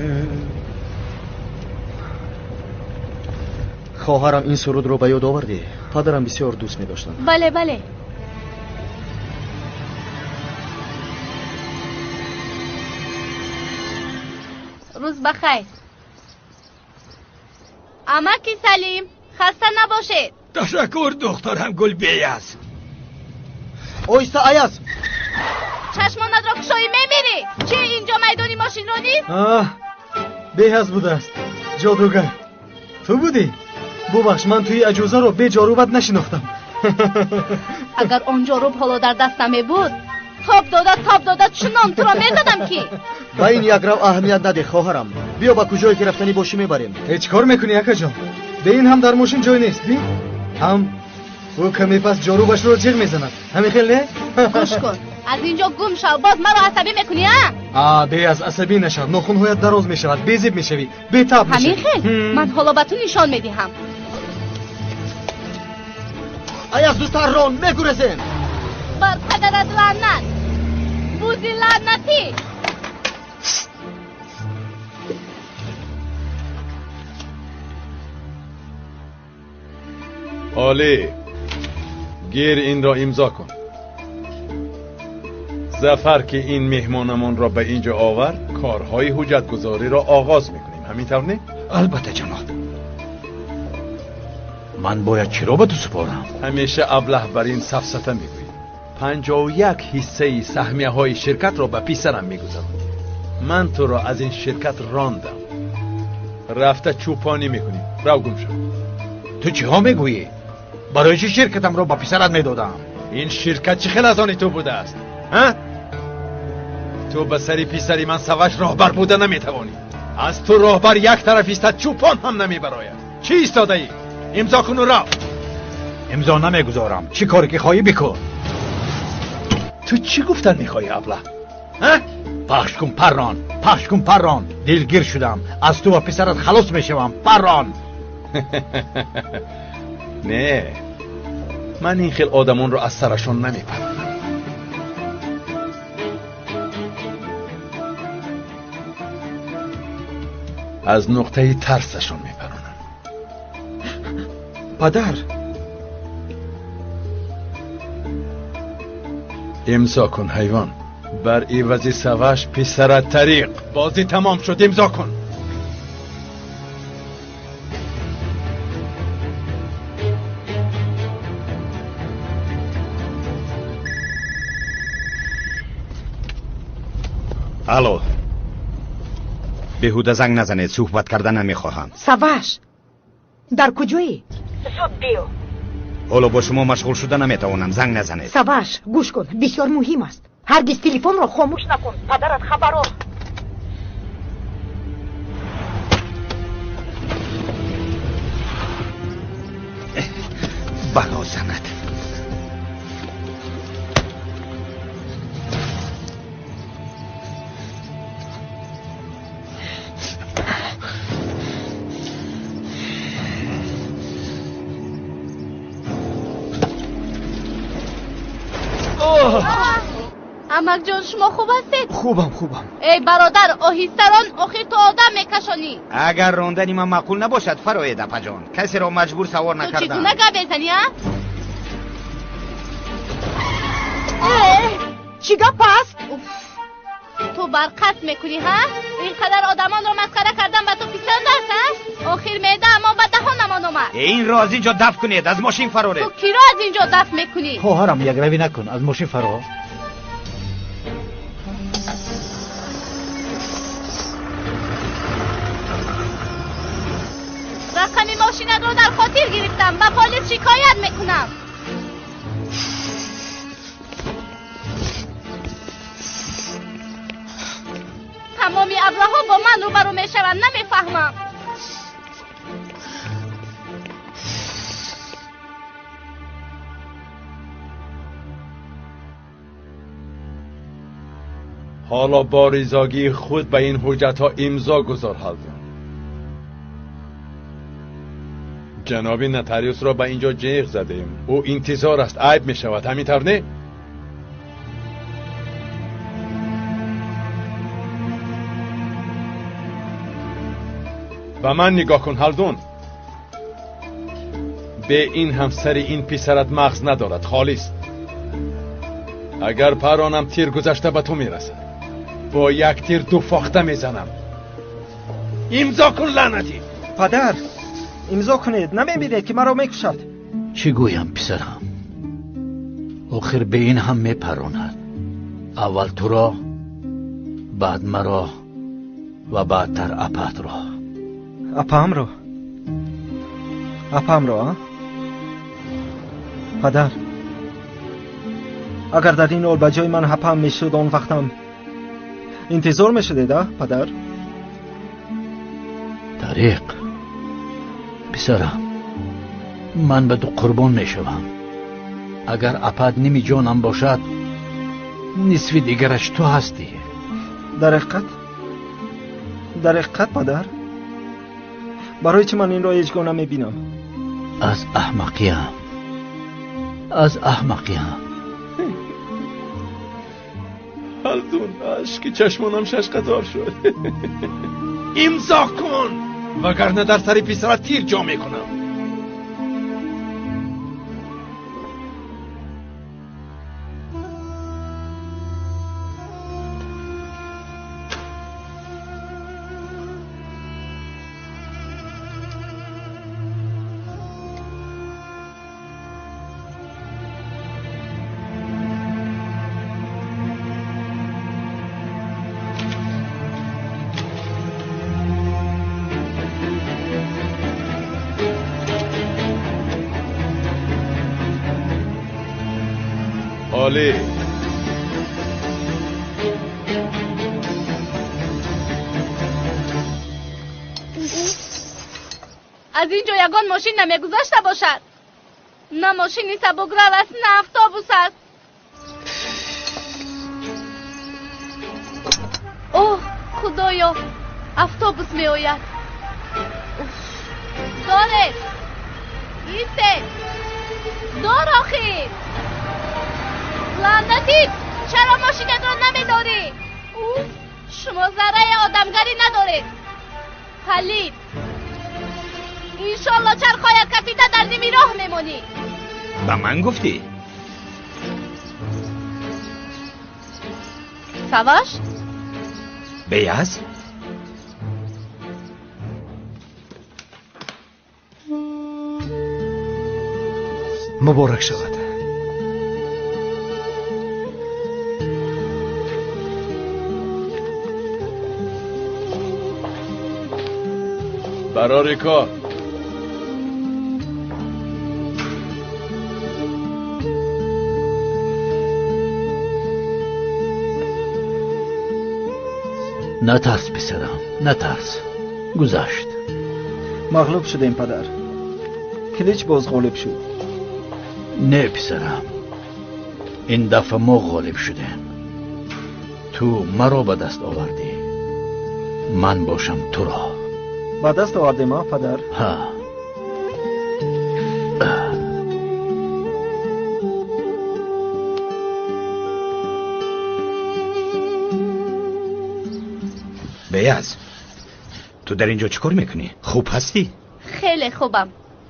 Хоҳарам, ин сурудро ба ёд овардӣ? Падарам бисёр дӯст медоштанд. Бале, бале. Рӯз бахайр. Амаки Салим, хаста набошед. Ташаккур, духтарам Гулбеяз. Оҳиста, Аяз. Чашмонатро кушоӣ мемирӣ. Чи инҷо майдони мошинро нест? Аҳ, беҳаз будааст. Ҷодугар. Ту будӣ? Бубахш, ман туи аҷузаро бе ҷорубат нашинохтам. Агар он ҷоруб ҳоло дар дастам мебуд, тоб дода, тоб дода чунон туро мезадам ки. Ба ин якрав аҳамият надеҳ, хоҳарам. Биё ба куҷое ки рафтанӣ бошӣ мебарем. Э, чӣ кор мекунӣ, акаҷон? Бе ин ҳам дар мошин ҷой нест, би? Ҳам ӯ каме пас ҷорубашро ҷиғ мезанад. Ҳамин хел не? Гӯш кун, аз инҷо гум шав, боз маро асабӣ мекунӣ, а? А, беаз асабӣ нашав, нохунҳоят дароз мешавад, безеб мешавӣ, бетаб мешавӣ. Ҳамин хел? Ман ҳоло ба ту нишон медиҳам. Аяз, зудтар рон, мегурезем. Бар падарат лаънат, бузи лаънатӣ. Олӣ, гир инро имзо кун. Зафар ки ин меҳмонамонро ба инҷо овард, корҳои ҳуҷҷатгузориро оғоз мекунем. Ҳамин тавр не? Албатта, ҷаноб. Ман бояд чиро ба ту супорам? Ҳамеша аблаҳ бар ин сафсата мегӯӣ. 51 ҳиссаи саҳмияҳои ширкатро ба писарам мегузарам. Ман туро аз ин ширкат рондам. Рафта чӯпонӣ мекунӣ. Рав гум шав. Ту чиҳо мегӯӣ? Барои чӣ ширкатамро ба писарат медодам? Ин ширкат чӣ хел аз они ту будааст? Ҳа? Ту ба сари писари ман Саваш роҳбар буда наметавонӣ. Аз ту роҳбар як тараф истад, чӯпон ҳам намебарояд. Чӣ истодаӣ? Имзо куну рав. Имзо намегузорам. Чӣ коре ки хоҳӣ бикун. Ту чӣ гуфтан мехоҳӣ, аблаҳ? Ҳа? Пахш кун, паррон, пахш кун, паррон. Дилгир шудам. Аз ту ва писарат халос мешавам, паррон. Не, ман ин хел одамонро аз сарашон намепарам. Аз нуқтаи тарсашон мепаронам. Падар, имзо кун, ҳайвон. Бар ивази Саваш писарат тариқ. Бозӣ тамом шуд, имзо кун. Алло, беҳуда занг назанед, суҳбат карда намехоҳам. Саваш, дар куҷоӣ? Зуд биё. Ҳоло бо шумо машғул шуда наметавонам, занг назанед. Саваш, гӯш кун, бисёр муҳим аст. Ҳаргиз телефонро хомӯш накун, падарат хабарор. Бало занад. Амакҷон, шумо хуб ҳастед? Хубам, хубам. Эй бародар, оҳиста рон, охир ту одам мекашонӣ. Агар рондани ман маъқул набошад, фароед, апаҷон. Касеро маҷбур савор Ту чӣ накардам. гуна гап мезанӣ, а? Чӣ гап аст? Ту барқасд мекунӣ, ҳа? Ин қадар одамонро масхара кардан ба ту писанд аст, ҳа? Охир меъдаамон ба даҳонамон омад. Инро аз инҷо дафт кунед, аз мошин фароред. Ту киро аз инҷо дафт мекунӣ? Хоҳарам, якравӣ накун, аз мошин фаро. Рақами мошинатро дар хотир гирифтам, ба полис шикоят мекунам. Тамоми аблаҳо бо ман рӯбарӯ мешаванд, намефаҳмам. Ҳоло бо ризогии худ ба ин ҳуҷҷатҳо имзо гузор Ҳалдун. Ҷаноби нотариусро ба инҷо ҷеғ задем. Ӯ интизор аст, айб мешавад, ҳамин тавр не? Ба ман нигоҳ кун Ҳалдун. Бе ин ҳам сари ин писарат мағз надорад, холист. Агар паронам тир гузашта ба ту мерасад. Бо як тир ду фохта мезанам. Имзо кун лаънатӣ! Падар, имзо кунед, намебинед ки маро мекушад. Чӣ гӯям писарам? Охир бе ин ҳам мепаронад. Аввал туро, баъд маро ва баъдтар апатро. Апамро? Апамро, а? Падар, агар дар ин ҳол ба ҷои ман апам мешуд, он вақтам интизор мешудед, а, падар? Тариқ, писарам, ман ба ту қурбон мешавам. Агар апат ними ҷонам бошад, нисфи дигараш ту ҳастӣ. Дар ҳақиқат? Дар ҳақиқат, падар? Барои чӣ ман инро ҳеҷ гоҳ намебинам? Аз аҳмақиям, аз аҳмақиям. Ҳалдун, ашки чашмонам шашқатор шуд. Имзо кун, вагарна дар сари писарат тир ҷо мекунам. عالی. Аз ин ҷо ягон мошин намегузашта бошад. На мошини сабукрав аст, на автобус аст. Оҳ, худоё, автобус меояд. Доред, истед, дор охир. Лаънатӣ, чаро мошинатро намедорӣ? Шумо зарраи одамгарӣ надоред. Палид, иншолло чархоят кафида дар ними роҳ мемонӣ. Ба ман гуфтӣ? Саваш? Беяз? Муборак шавад. Барори кор. Натарс писарам, натарс. Гузашт. Мағлуб шудем, падар. Клич боз ғолиб шуд. Не, писарам, ин дафъа мо ғолиб шудем. Ту маро ба даст овардӣ, ман бошам туро. Ба даст овардем, а, падар? Ҳа. Беяз, ту дар ин ҷо чӣ кор мекунӣ? Хуб ҳастӣ? Хеле хубам.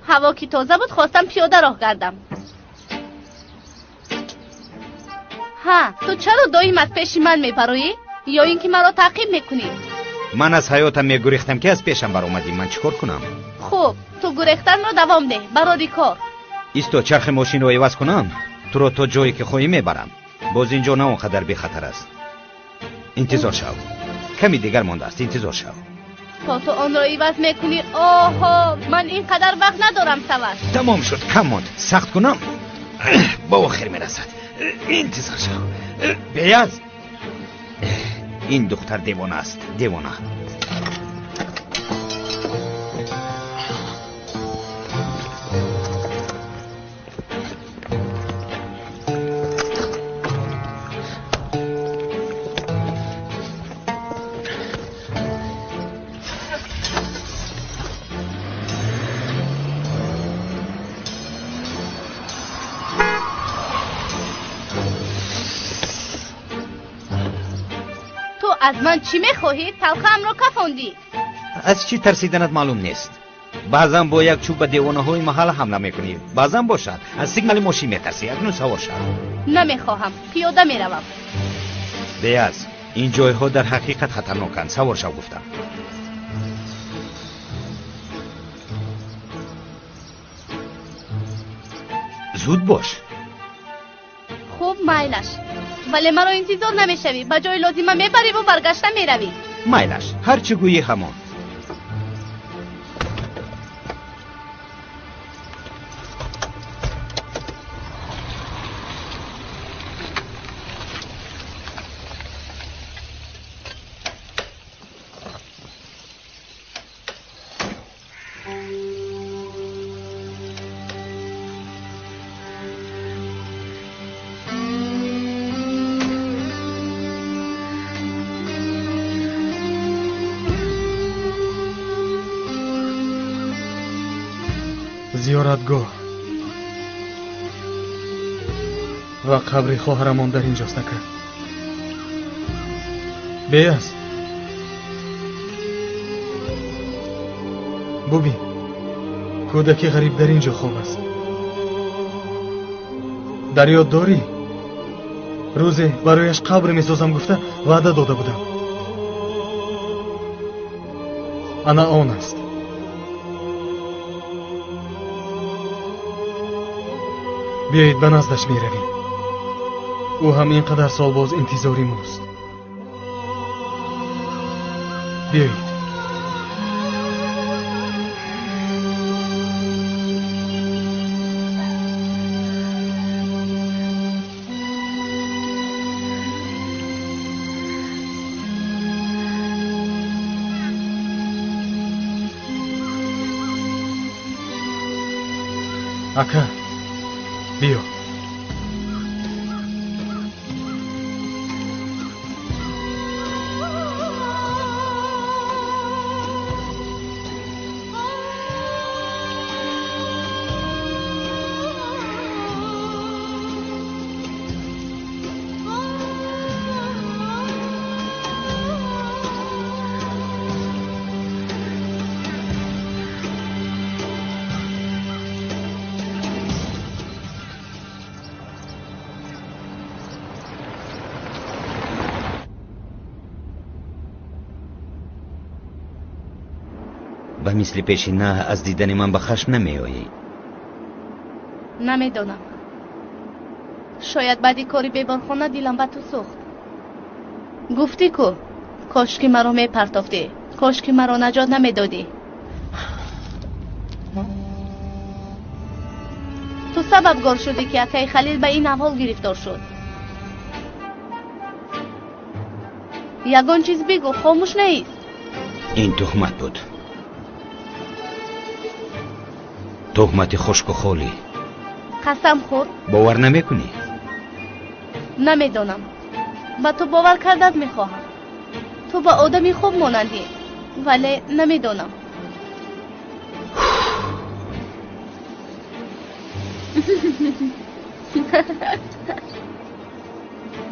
Ҳаво ки тоза буд, хостам пиёда роҳ гардам. Ҳа, ту чаро доим аз пеши ман мебароӣ? Ё ин ки маро таъқиб мекунӣ? Ман аз ҳаётам мегурехтам, ки аз пешам баромадӣ. Ман чӣ кор кунам? Хуб, ту гурехтанро давом деҳ, барори кор. Исто, чархи мошинро иваз кунам, туро то ҷое ки хоҳӣ мебарам. Боз ин ҷо на он қадар бехатар аст. Интизор шав, ками дигар мондааст, интизор шав. То ту онро иваз мекунӣ? Оҳо, ман ин қадар вақт надорам, Саваш. Тамом шуд, кам монд. Сахт кунам, ба охир мерасад. Интизор шав. Беяз, Ин духтар девона аст, девона. Аз ман чӣ мехоҳӣ? Талхаамро кафондӣ. Аз чӣ тарсиданат маълум нест. Баъзан бо як чӯб ба девонаҳои маҳал ҳамла мекунӣ, баъзан бошад аз сигнали мошин метарсӣ. Акнун савор шав. Намехоҳам, пиёда меравам. Беаз, ин ҷойҳо дар ҳақиқат хатарноканд. Савор шав гуфтам. Зуд бош. Хуб, майлаш. Вале маро интизор намешавӣ. Ба ҷои лозима мебариву баргашта меравӣ. Майлаш, ҳар чӣ гӯӣ ҳамон. Зиёратгоҳ ва қабри хоҳарамон дар инҷост, ака. Беаз, бубин, кӯдаки ғариб дар инҷо хоб аст. Дар ёд дорӣ, рӯзе барояш қабр месозам гуфта ваъда дода будам. Ана он аст. Биёед ба наздаш меравем. Ӯ ҳам ин қадар сол боз интизори мост. Биёед. Ака, биё. Ба мисли пешина аз дидани ман ба хашм намеоӣ. Намедонам. Шояд баъди кори беморхона дилам ба ту сӯхт. Гуфтӣ ку, кош ки маро мепартофтӣ, кош ки маро наҷот намедодӣ. Ту сабабгор шудӣ, ки акаи Халил ба ин аҳвол гирифтор шуд. Ягон чиз бигӯ, хомӯш неист. Ин туҳмат буд. Туҳмати хушку холӣ. Қасам хӯр. Бовар намекунӣ? Намедонам. Ба ту бовар кардан мехоҳам. Ту ба одами хуб монандӣ, вале намедонам.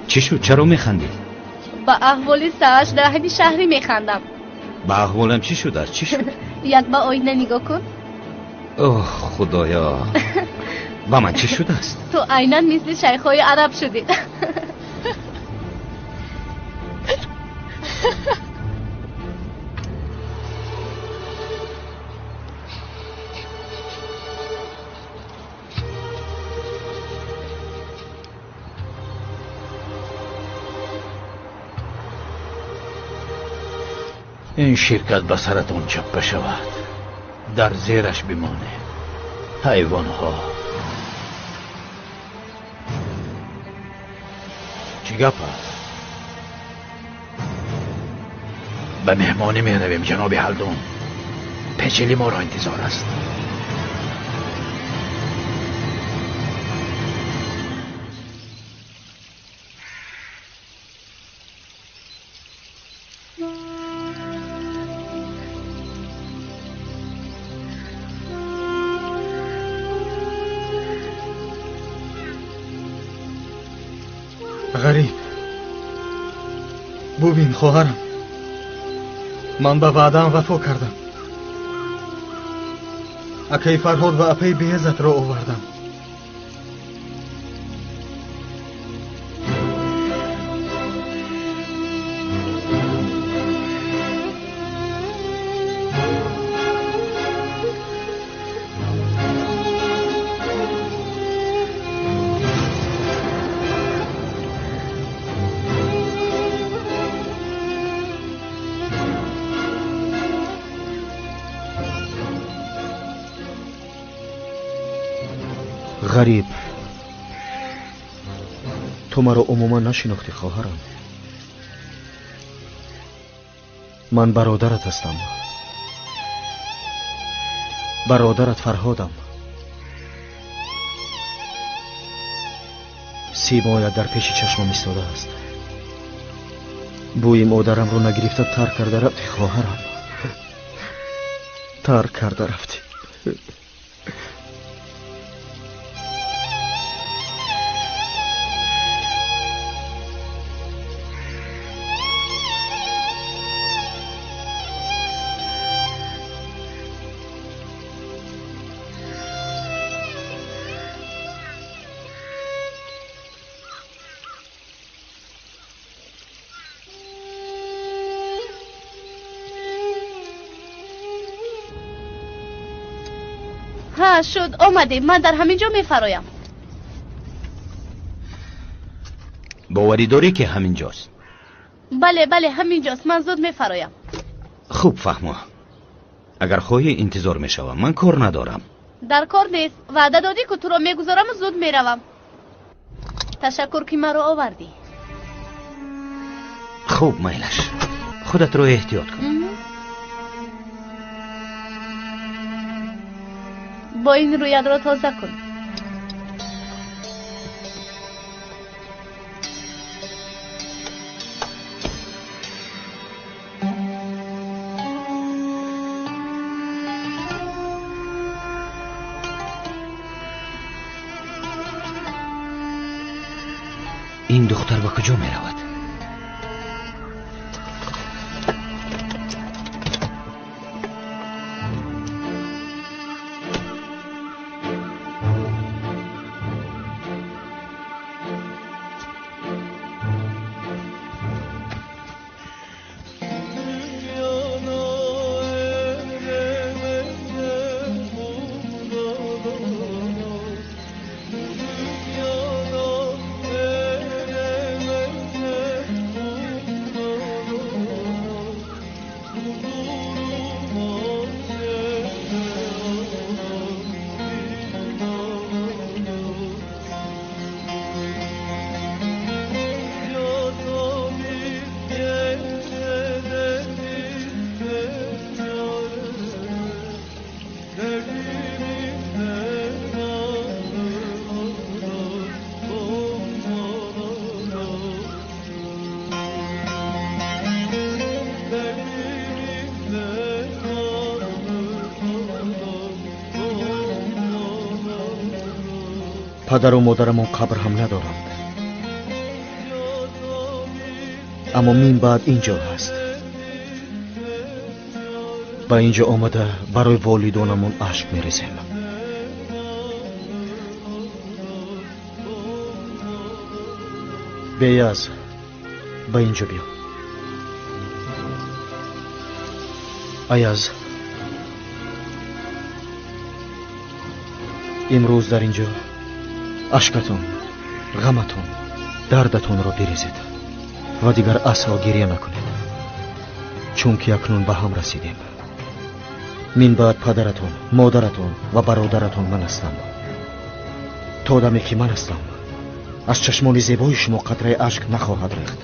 Чӣ шуд? Чаро механдӣ? Ба аҳволи сааш даҳни шаҳрӣ механдам. Ба аҳволам чӣ шудааст? Чӣ шуд? Як ба оина нигоҳ кун. Оҳ, худоё, ба ман чӣ шудааст? Ту айнан мисли шайхҳои араб шудӣ. Ин ширкат ба саратон чаппа шавад, дар зераш бимонед, ҳайвонҳо. Чӣ гап аст? Ба меҳмонӣ меравем, ҷаноби Ҳалдун. Печили моро интизор аст. Ғариб, бубин хоҳарам, ман ба ваъдаам вафо кардам. Акаи Фарҳод ва апаи Беҳзатро овардам. Ғариб, ту маро умуман нашинохтӣ, хоҳарам. Ман бародарат ҳастам, бародарат Фарҳодам. Симоят дар пеши чашмам истодааст. Бӯи модарамро нагирифта тарк карда рафтӣ, хоҳарам, тарк карда рафтӣ. Ҳа, шуд, омадем. Ман дар ҳамин ҷо мефароям. Боварӣ дорӣ, ки ҳамин ҷост? Бале, бале, ҳамин ҷост. Ман зуд мефароям. Хуб, фаҳмо. Агар хоҳӣ, интизор мешавам. Ман кор надорам. Дар кор нест. Ваъда додӣ, ку туро мегузораму зуд меравам. Ташаккур, ки маро овардӣ. Хуб, майлаш. Худатро эҳтиёт кун. Бо ин рӯятро тоза кун. Ин духтар ба куҷо меравад? Падару модарамон қабр ҳам надоранд, аммо мин баъд ин ҷо ҳаст. Ба ин ҷо омада барои волидонамон ашк мерезем. Беяз, ба ин ҷо биё. Аяз, имрӯз дар ин ҷо ашкатон, ғаматон, дардатонро бирезед ва дигар асло гиря накунед, чунки акнун ба ҳам расидем. Мин баъд падаратон, модаратон ва бародаратон ман ҳастам. То даме ки ман ҳастам, аз чашмони зебои шумо қатраи ашк нахоҳад рехт.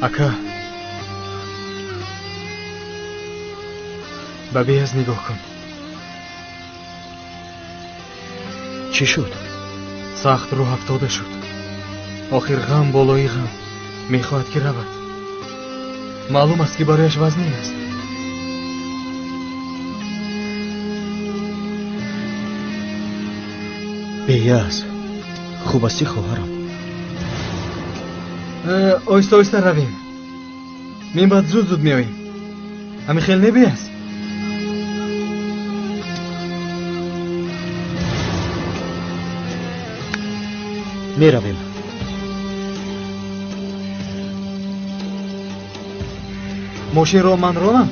Ака, ба Беяз нигоҳ кун. Чӣ шуд? Сахт рӯҳ афтода шуд. Охир ғам болои ғам. Мехоҳад ки равад. Маълум аст ки барояш вазнин аст. Беяз, хуб астӣ хоҳарам? Оҳиста оҳиста равем. Мин баъд зуд зуд меоем. Ҳамин хел не, Беяз? Меравем. Мошинро ман ронам?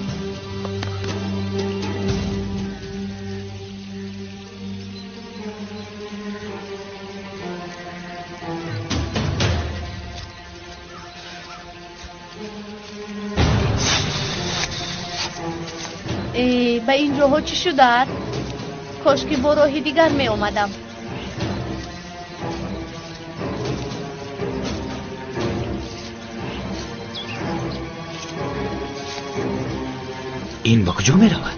Ба ин ҷоҳо чӣ шудааст? Кошки бо роҳи дигар меомадам. Ин ба куҷо меравад?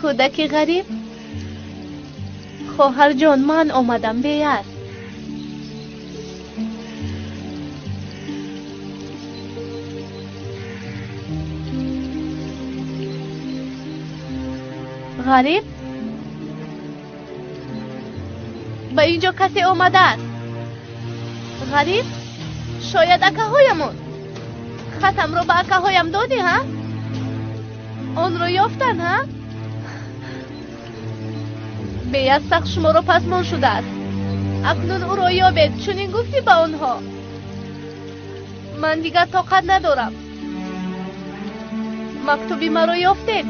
Кӯдаки ғариб? Хоҳарҷон, ман омадам, Беяз. Ғариб? Ба ин ҷо касе омадааст. Ғариб? Шояд акаҳоямон. Хатамро ба акаҳоям додӣ, ҳа? Онро ёфтанд, ҳа? Беяз сахт шуморо пасмон шудааст. Акнун ӯро ёбед, чунин гуфтӣ ба онҳо. Ман дигар тоқат надорам. Мактуби маро ёфтед?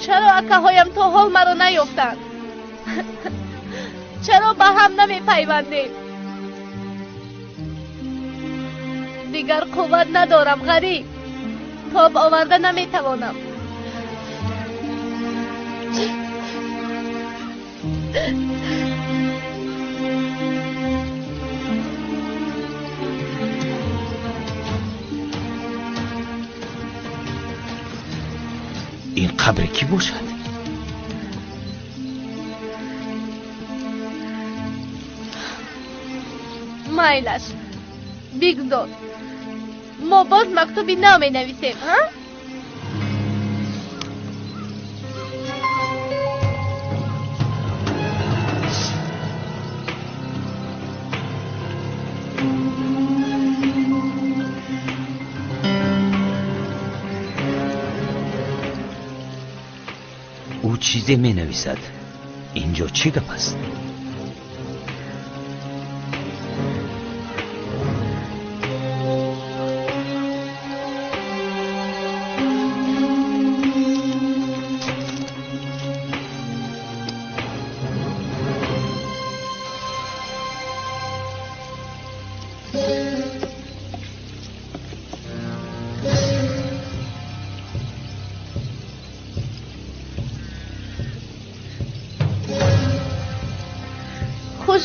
Чаро акаҳоям то ҳол маро наёфтанд? Чаро ба ҳам намепайвандем? Дигар қувват надорам, ғариб. Тоб оварда наметавонам. Ин қабри кӣ бошад? Майлаш, бигзор. Мо боз мактуби нав менависем, ҳа? Ӯ чизе менависад. Инҷо чӣ гап аст?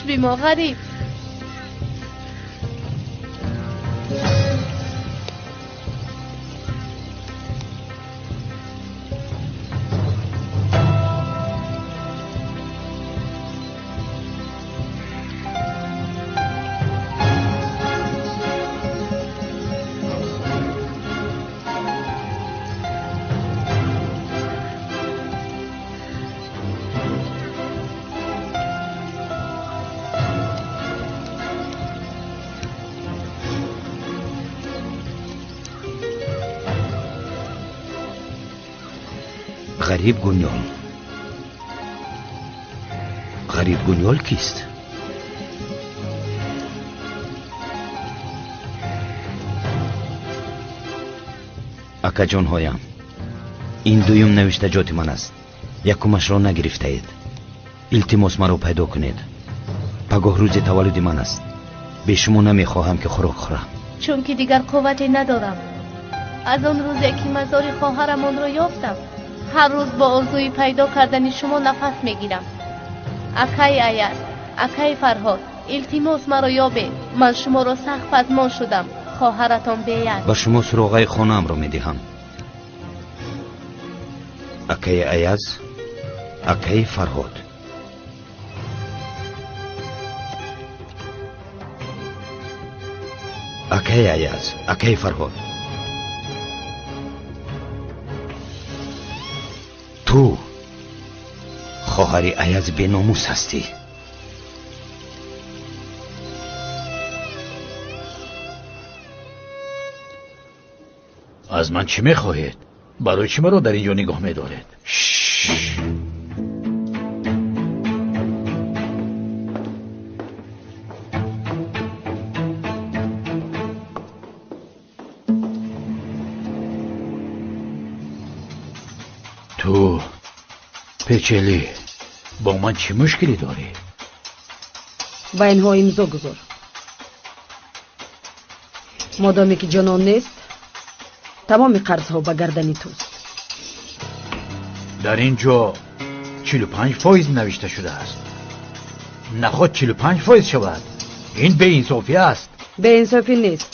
бимо, ғариб. Ғариб Гунёл. Ғариб Гунёл кист? Акаҷонҳоям, ин дуюм навиштаҷоти ман аст. Якумашро нагирифтаед. Илтимос, маро пайдо кунед. Пагоҳ рӯзи таваллуди ман аст. Бе шумо намехоҳам ки хӯрок хӯрам. Чунки дигар қуввате надорам. Аз он рӯзе ки мазори хоҳарамонро ёфтам, ҳар рӯз бо орзуи пайдо кардани шумо нафас мегирам. Акаи Аяз, акаи Фарҳод, илтимос, маро ёбед. Ман шуморо сахт пазмон шудам. Хоҳаратон беяд. Ба шумо суроғаи хонаамро медиҳам. Акаи Аяз, акаи Фарҳод. Акаи Аяз, акаи Фарҳод. Ту хоҳари Аяз беномус ҳастӣ. Аз ман чӣ мехоҳед? Барои чӣ маро дар ин ҷо нигоҳ медоред? Ту печелӣ, бо ман чӣ мушкилӣ дорӣ? Ба инҳо имзо гузор. Модоме ки ҷонон нест, тамоми қарзҳо ба гардани туст. Дар ин ҷо 45% навишта шудааст. Наход 45% шавад. Ин беинсофӣ аст. Беинсофӣ нест.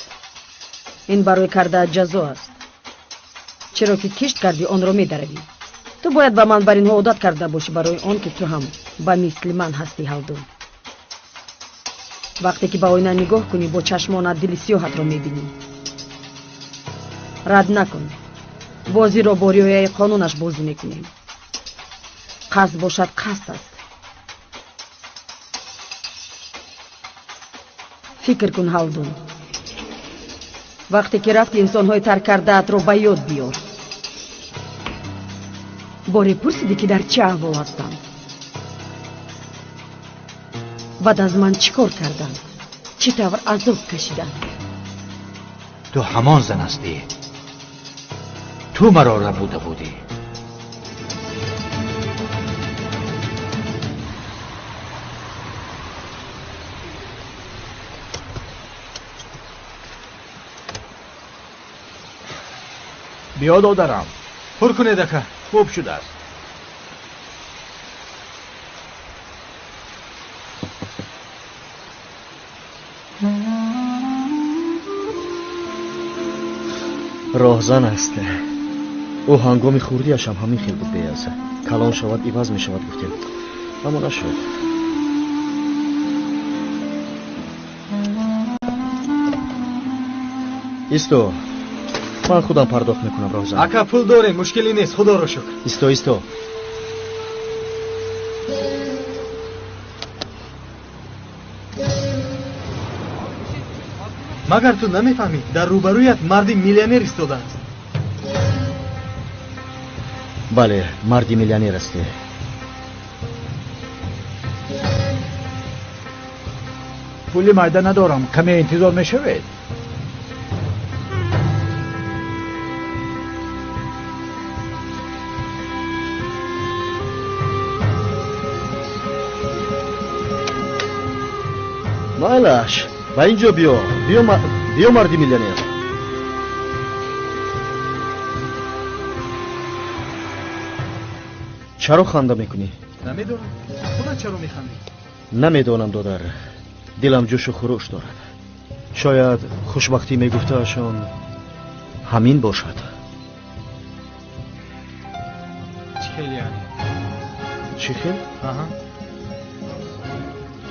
Ин барои кардаат ҷазо аст. Чаро ки кишт кардӣ, онро медаравӣ. Ту бояд ба ман бар инҳо одат карда бошӣ, барои он ки ту ҳам ба мисли ман ҳастӣ, Ҳалдун. Вақте ки ба оина нигоҳ кунӣ, бо чашмонат дили сиёҳатро мебинӣ. Рад накун. Бозиро бо риояи қонунаш бозӣ мекунем. Қасд бошад, қасд аст. Фикр кун, Ҳалдун. Вақте ки рафти, инсонҳои тарк кардаатро ба ёд биёр. Боре пурсидӣ, ки дар чӣ аҳвол ҳастанд? Баъд аз ман чӣ кор карданд? Чӣ тавр азоб кашиданд? Ту ҳамон зан ҳастӣ. Ту маро рабуда будӣ. Биё, додарам. Пур кунед, ака. Хуб шудааст. Роҳзан аст. Ӯ ҳангоми хурдиашам ҳамин хел буд, беяза. Калон шавад, иваз мешавад, гуфтем, аммо нашуд. Исто, ман худам пардохт мекунам, роҳзан. Ака, пул дорем, мушкиле нест, худоро шукр. Исто, исто. Магар ту намефаҳмӣ, дар рӯбарӯят марди миллионер истодааст. Бале, марди миллионер ҳастӣ. Пули майда надорам, каме интизор мешавед? Майлаш, ба ин ҷо биё. Биё, марди миллионер. Чаро ханда мекунӣ? Намедонам, худат чаро механдӣ? Намедонам, додар, дилам ҷӯшу хуруш дорад. Шояд хушбахтӣ мегуфтаашон ҳамин бошад. Чӣ хел яъне? Чӣ хел? Аҳа.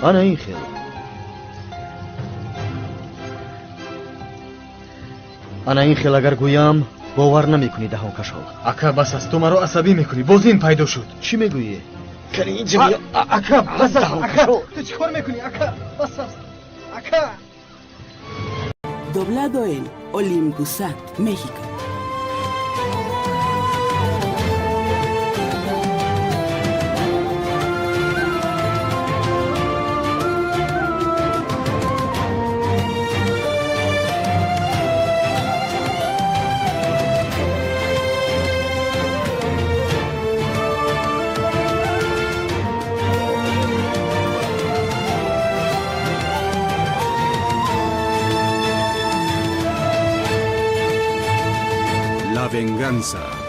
Ана ин хел. Ана ин хел агар гӯям, бовар намекунӣ, даҳонкашол. Ака, бас аст, ту маро асабӣ мекунӣ. Боз ин пайдо шуд. Чӣ мегӯӣ? Кани инҷа биё. Ака, бас аст, ака. Ту чӣ кор мекунӣ, ака? Бас аст, ака. Doblado en Olympusat, México. La venganza.